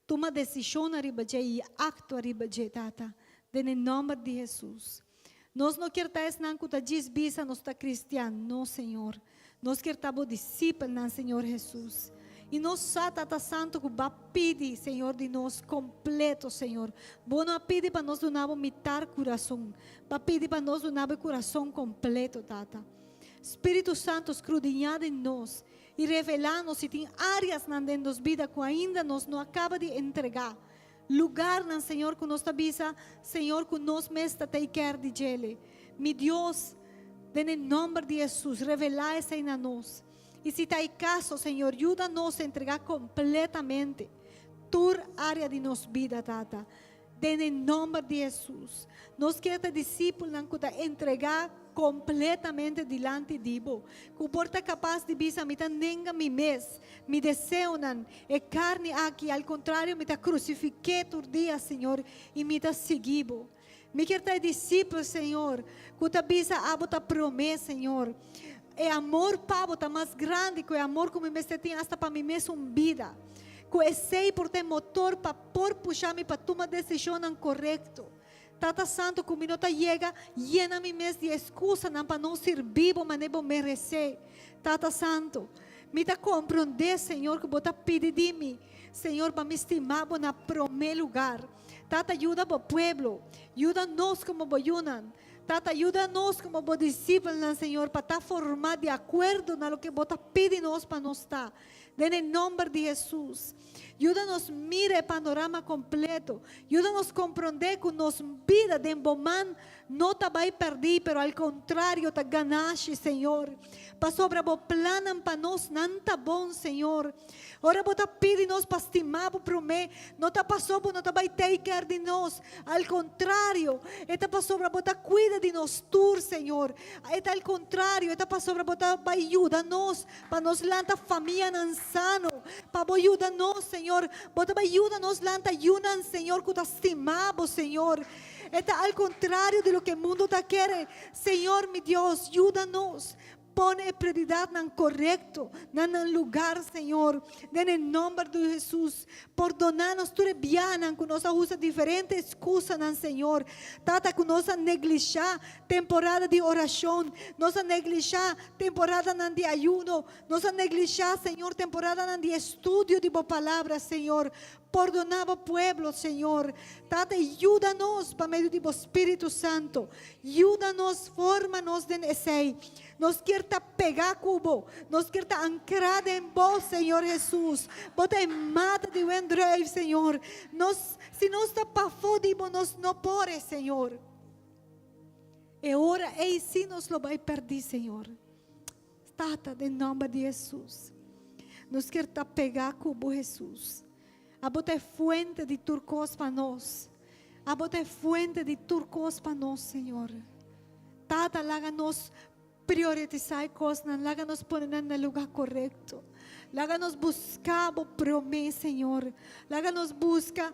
[SPEAKER 1] tuma desishonnan riba dje i aktua riba dje, Tata, den e nòmber di Hesus. Nos no kier ta esnan ku ta djis bisa nos ta kristian, no Señor. Nos kier ta bo disipelnan, Señor Hesus. I nos sa, Tata Santu, ku Bo a pidi, Señor, di nos kompleto, Señor. Bo no a pidi pa nos duna Bo mitar kurason. Bo a pidi pa nos duna Bo e kurason kompleto, Tata. Spiritu Santu, skrudiñá den nos i revelá nos si tin áreasnan den nos bida ku ainda nos no a kaba di entregá. Lugarnan, Señor, ku nos ta bisa, Señor, ku nos mes ta take care di djele. Mi Dios, den e nomber di Hesus, revelá esei na nos. I si ta e kaso, Señor, yuda nos entregá kompletamente tur área di nos bida, Tata, den e nomber di Hesus. Nos kier ta disipelnan ku ta entregá kompletamente dilanti di Bo, ku por ta kapas di bisa, Mi ta nenga mi mes, mi deseonan, e karni aki, al kontrario, mi ta krusifik'é tur dia, Señor, i mi ta sigui Bo. Mi kier ta e disipel, Señor, ku ta bisa Abo ta promé, Señor. E amor pa Bo ta mas grandi ku e amor ku mi mester tin asta pa mi mesun bida. Ku esei por ta e motor pa por pusha mi pa tuma desishonnan korekto. Tata Santu, ku mi no ta yega yena mi mes di eskusanan pa no sirbi Bo manera Bo meresé. Tata Santu, mi ta komprondé, Señor, ku Bo ta pidi di mi, Señor, pa mi stima Bo na promé lugar. Tata, yuda Bo pueblo. Yuda nos komo Bo yunan. Tata, yuda nos komo Bo disipelnan, Señor, pa ta formá di akuerdo na loke Bo ta pidi nos pa nos ta. Den e nòmber di Hesus. Yuda nos mira e panorama kompleto. Yuda nos komprondé ku nos bida den Bo man no ta bai pèrdí, pero al kontrario ta ganashi, Señor. Pasobra Bo plannan pa nos nan ta bon, Señor. Ora Bo ta pidi nos pa stima Bo promé, no ta paso Bo no ta bai take care di nos. Al kontrario, e ta pasobra Bo ta kuida di nos tur, Señor. E ta al kontrario, e ta pasobra Bo ta bai yuda nos Pa nos lanta famianan sano. Pa Bo yuda nos, Señor. Bo ta bai yuda nos lanta yunan, Señor, ku ta stima Bo, Señor. E ta al kontrario di loke mundu ta kere. Señor, mi Dios, yuda nos pone e prioridatnan korekto na nan lugar, Señor. Den e nòmber di Hesus, pordoná nos tur e biahanan ku nos a usa diferente eskusanan, Señor. Tata, ku nos a neglishá temporada di orashon, nos a neglishá Temporadanan di ayuno, nos a neglishá, Señor, temporadanan di estudio di Bo Palabra, Señor. Pordoná Bo pueblo, Señor. Tata, yuda nos pa medio di Bo Spiritu Santo. Yuda nos, forma nos den esei. Nos kier ta pegá ku Bo. Nos kier ta ankrá den Bo, Señor Hesus. Bo ta e mata di wendruif, Señor. Nos, si nos ta pafó di Bo, nos no por e, Señor. E ora ei sí nos lo bai pèrdí, Señor. Tata, den nòmber di Hesus, nos kier ta pegá ku Bo, Hesus. Abo ta e fuente di tur kos pa nos.
[SPEAKER 2] Abo ta e fuente di tur kos pa nos, Señor. Tata, laga nos prioritisá e kosnan, laga nos pone nan na lugá korekto. Laga nos buska bo promé, Señor. Laga nos buska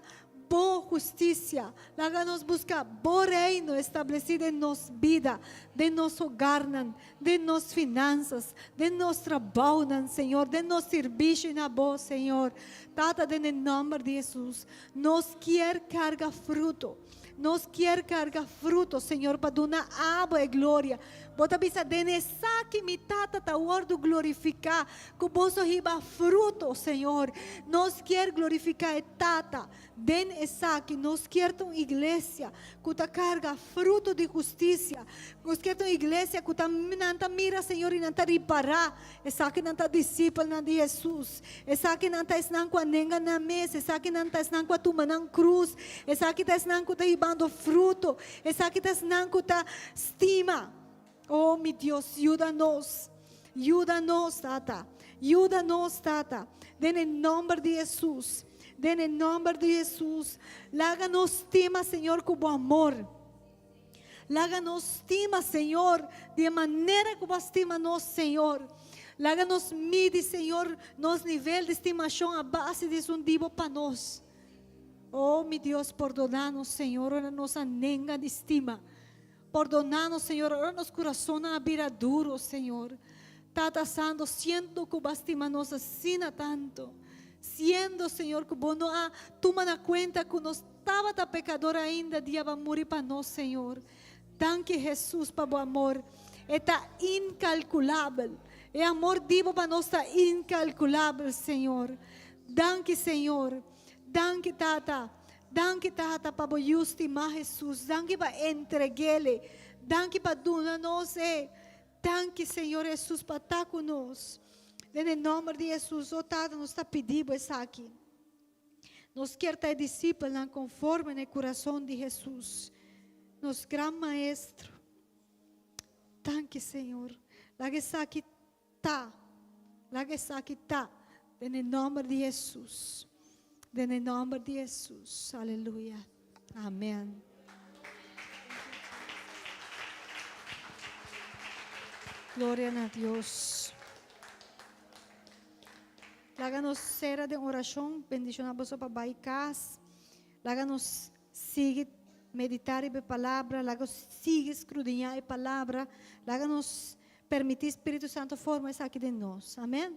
[SPEAKER 2] bo hustisia. Laga nos buska bo reino establesí den nos bida, den nos hogarnan, den nos finansas, den nos trabounan, Señor, den nos sirbishi na bo, Señor. Tata, den e nòmber di Hesus, nos kier karga fruto. Nos kier karga fruto, Señor, pa duna abo e gloria. Bo ta bisa, Den esaki mi Tata ta wòrdu glorifiká, ku boso hiba fruto, Señor. Nos kier glorifiká e Tata den esaki. Nos kier ta un iglesia ku ta karga fruto di hustisia. Nos kier ta un iglesia ku ta nan ta mira, Señor, i nan ta ripará. Esakinan ta disipelnan di Hesus. Esakinan ta esnan ku a nenga nan mes. Esakinan ta esnan ku a tuma nan krus. Esaki ta esnan ku ta hibando fruto. Esaki ta esnan ku ta stima. O mi Dios, yuda nos. Yuda nos, Tata. Yuda nos, Tata. Den e nòmber di Hesus. Den e nòmber di Hesus. Laga nos stima, Señor, ku bo amor. Laga nos stima, Señor, di e manera ku bo a stima nos, Señor. Laga nos midi, Señor, nos nivel di stimashon a base di esun di bo pa nos. Oh, mi Dios, pordoná nos, Señor, ora nos a nenga di stima. Pordoná nos, Señor, ora nos kurasonnan a bira duro, Señor. Tata Santo, siendo ku bo a stima nos asina tantu, siendo, Señor, ku bo no a tuma na kuenta ku nos Tabata pecador ainda dia ba muri pa nos Señor. Danki Jesus pa bo amor. E ta incalculabel. E amor di bo pa nos ta incalculabel Señor. Danki Señor. Danki Tata. Danki Tata pa bo Yu stima Jesus. Danki pa entreguele. Danki pa duna nos e. Danki Señor Jesus pa ta cu nos. Den e nomber di Jesus, o Tata nos ta pidi bo esaki. Nos kier ta e disipelnan konforme na e kurason di Hesus, nos Gran Maestro. Danki, Señor. Laga esaki ta. Laga esaki ta. Den e nòmber di Hesus. Den e nòmber di Hesus. Aleluya. Amen. Gloria na Dios. Laga nos sera den orashon, bendishoná boso pa bai kas. Laga nos sigui meditá riba e palabra, laga nos sigui skrudiñá e palabra, laga nos permití Spiritu Santu forma esaki den nos. Amen.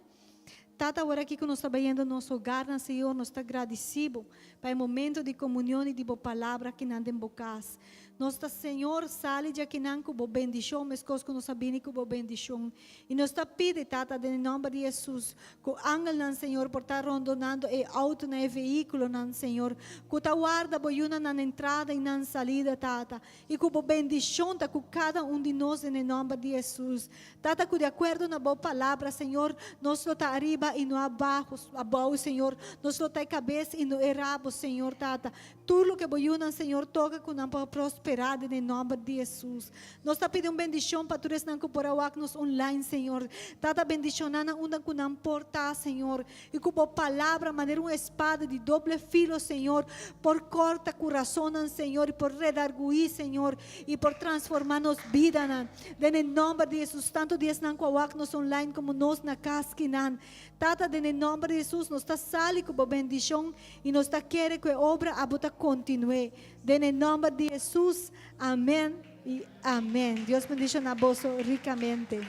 [SPEAKER 2] Tata, awor aki ku nos ta bayendo nos hogarnan, Señor, nos ta gradisí Bo pa e momento di komunion i di Bo palabra akinan den Bo kas. Nos ta, Señor, sali dje akinan ku Bo bendishon, meskos ku nos a bini ku Bo bendishon. I nos ta pidi, Tata, den e nòmber di Hesus, ku angelnan, Señor, por ta rondonando e outonan, e vehíkulonan, Señor, ku ta warda Bo yunan nan entrada i nan salida, Tata, i ku Bo bendishon ta ku kada un di nos den e nòmber di Hesus. Tata, ku di akuerdo na Bo palabra, Señor, nos lo ta ariba i no abaho, abou, Señor. Nos lo ta e kabes i no e rabo, Señor, Tata. Tur loke Bo yunan, Señor, toka ku nan por prosperá den e nòmber di Hesus. Nos ta pidi un bendishon pa tur esnan ku por a wak nos online, Señor. Tata, bendishoná nan unda ku nan por ta, Señor. I ku Bo Palabra, manera un espada di doble filo, Señor, por kòrta kurasonnan, Señor, i por redarguí, Señor, i por transformá nos bidanan. Den e nòmber di Hesus, tantu di esnan ku a wak nos online komo nos na kas kinan. Tata, den e nòmber di Hesus, nos ta sali ku Bo bendishon I nos ta kere ku e obra abo ta kontinu'é. Den e nòmber di Hesus, amèn i amèn. Dios bendishoná boso rikamente.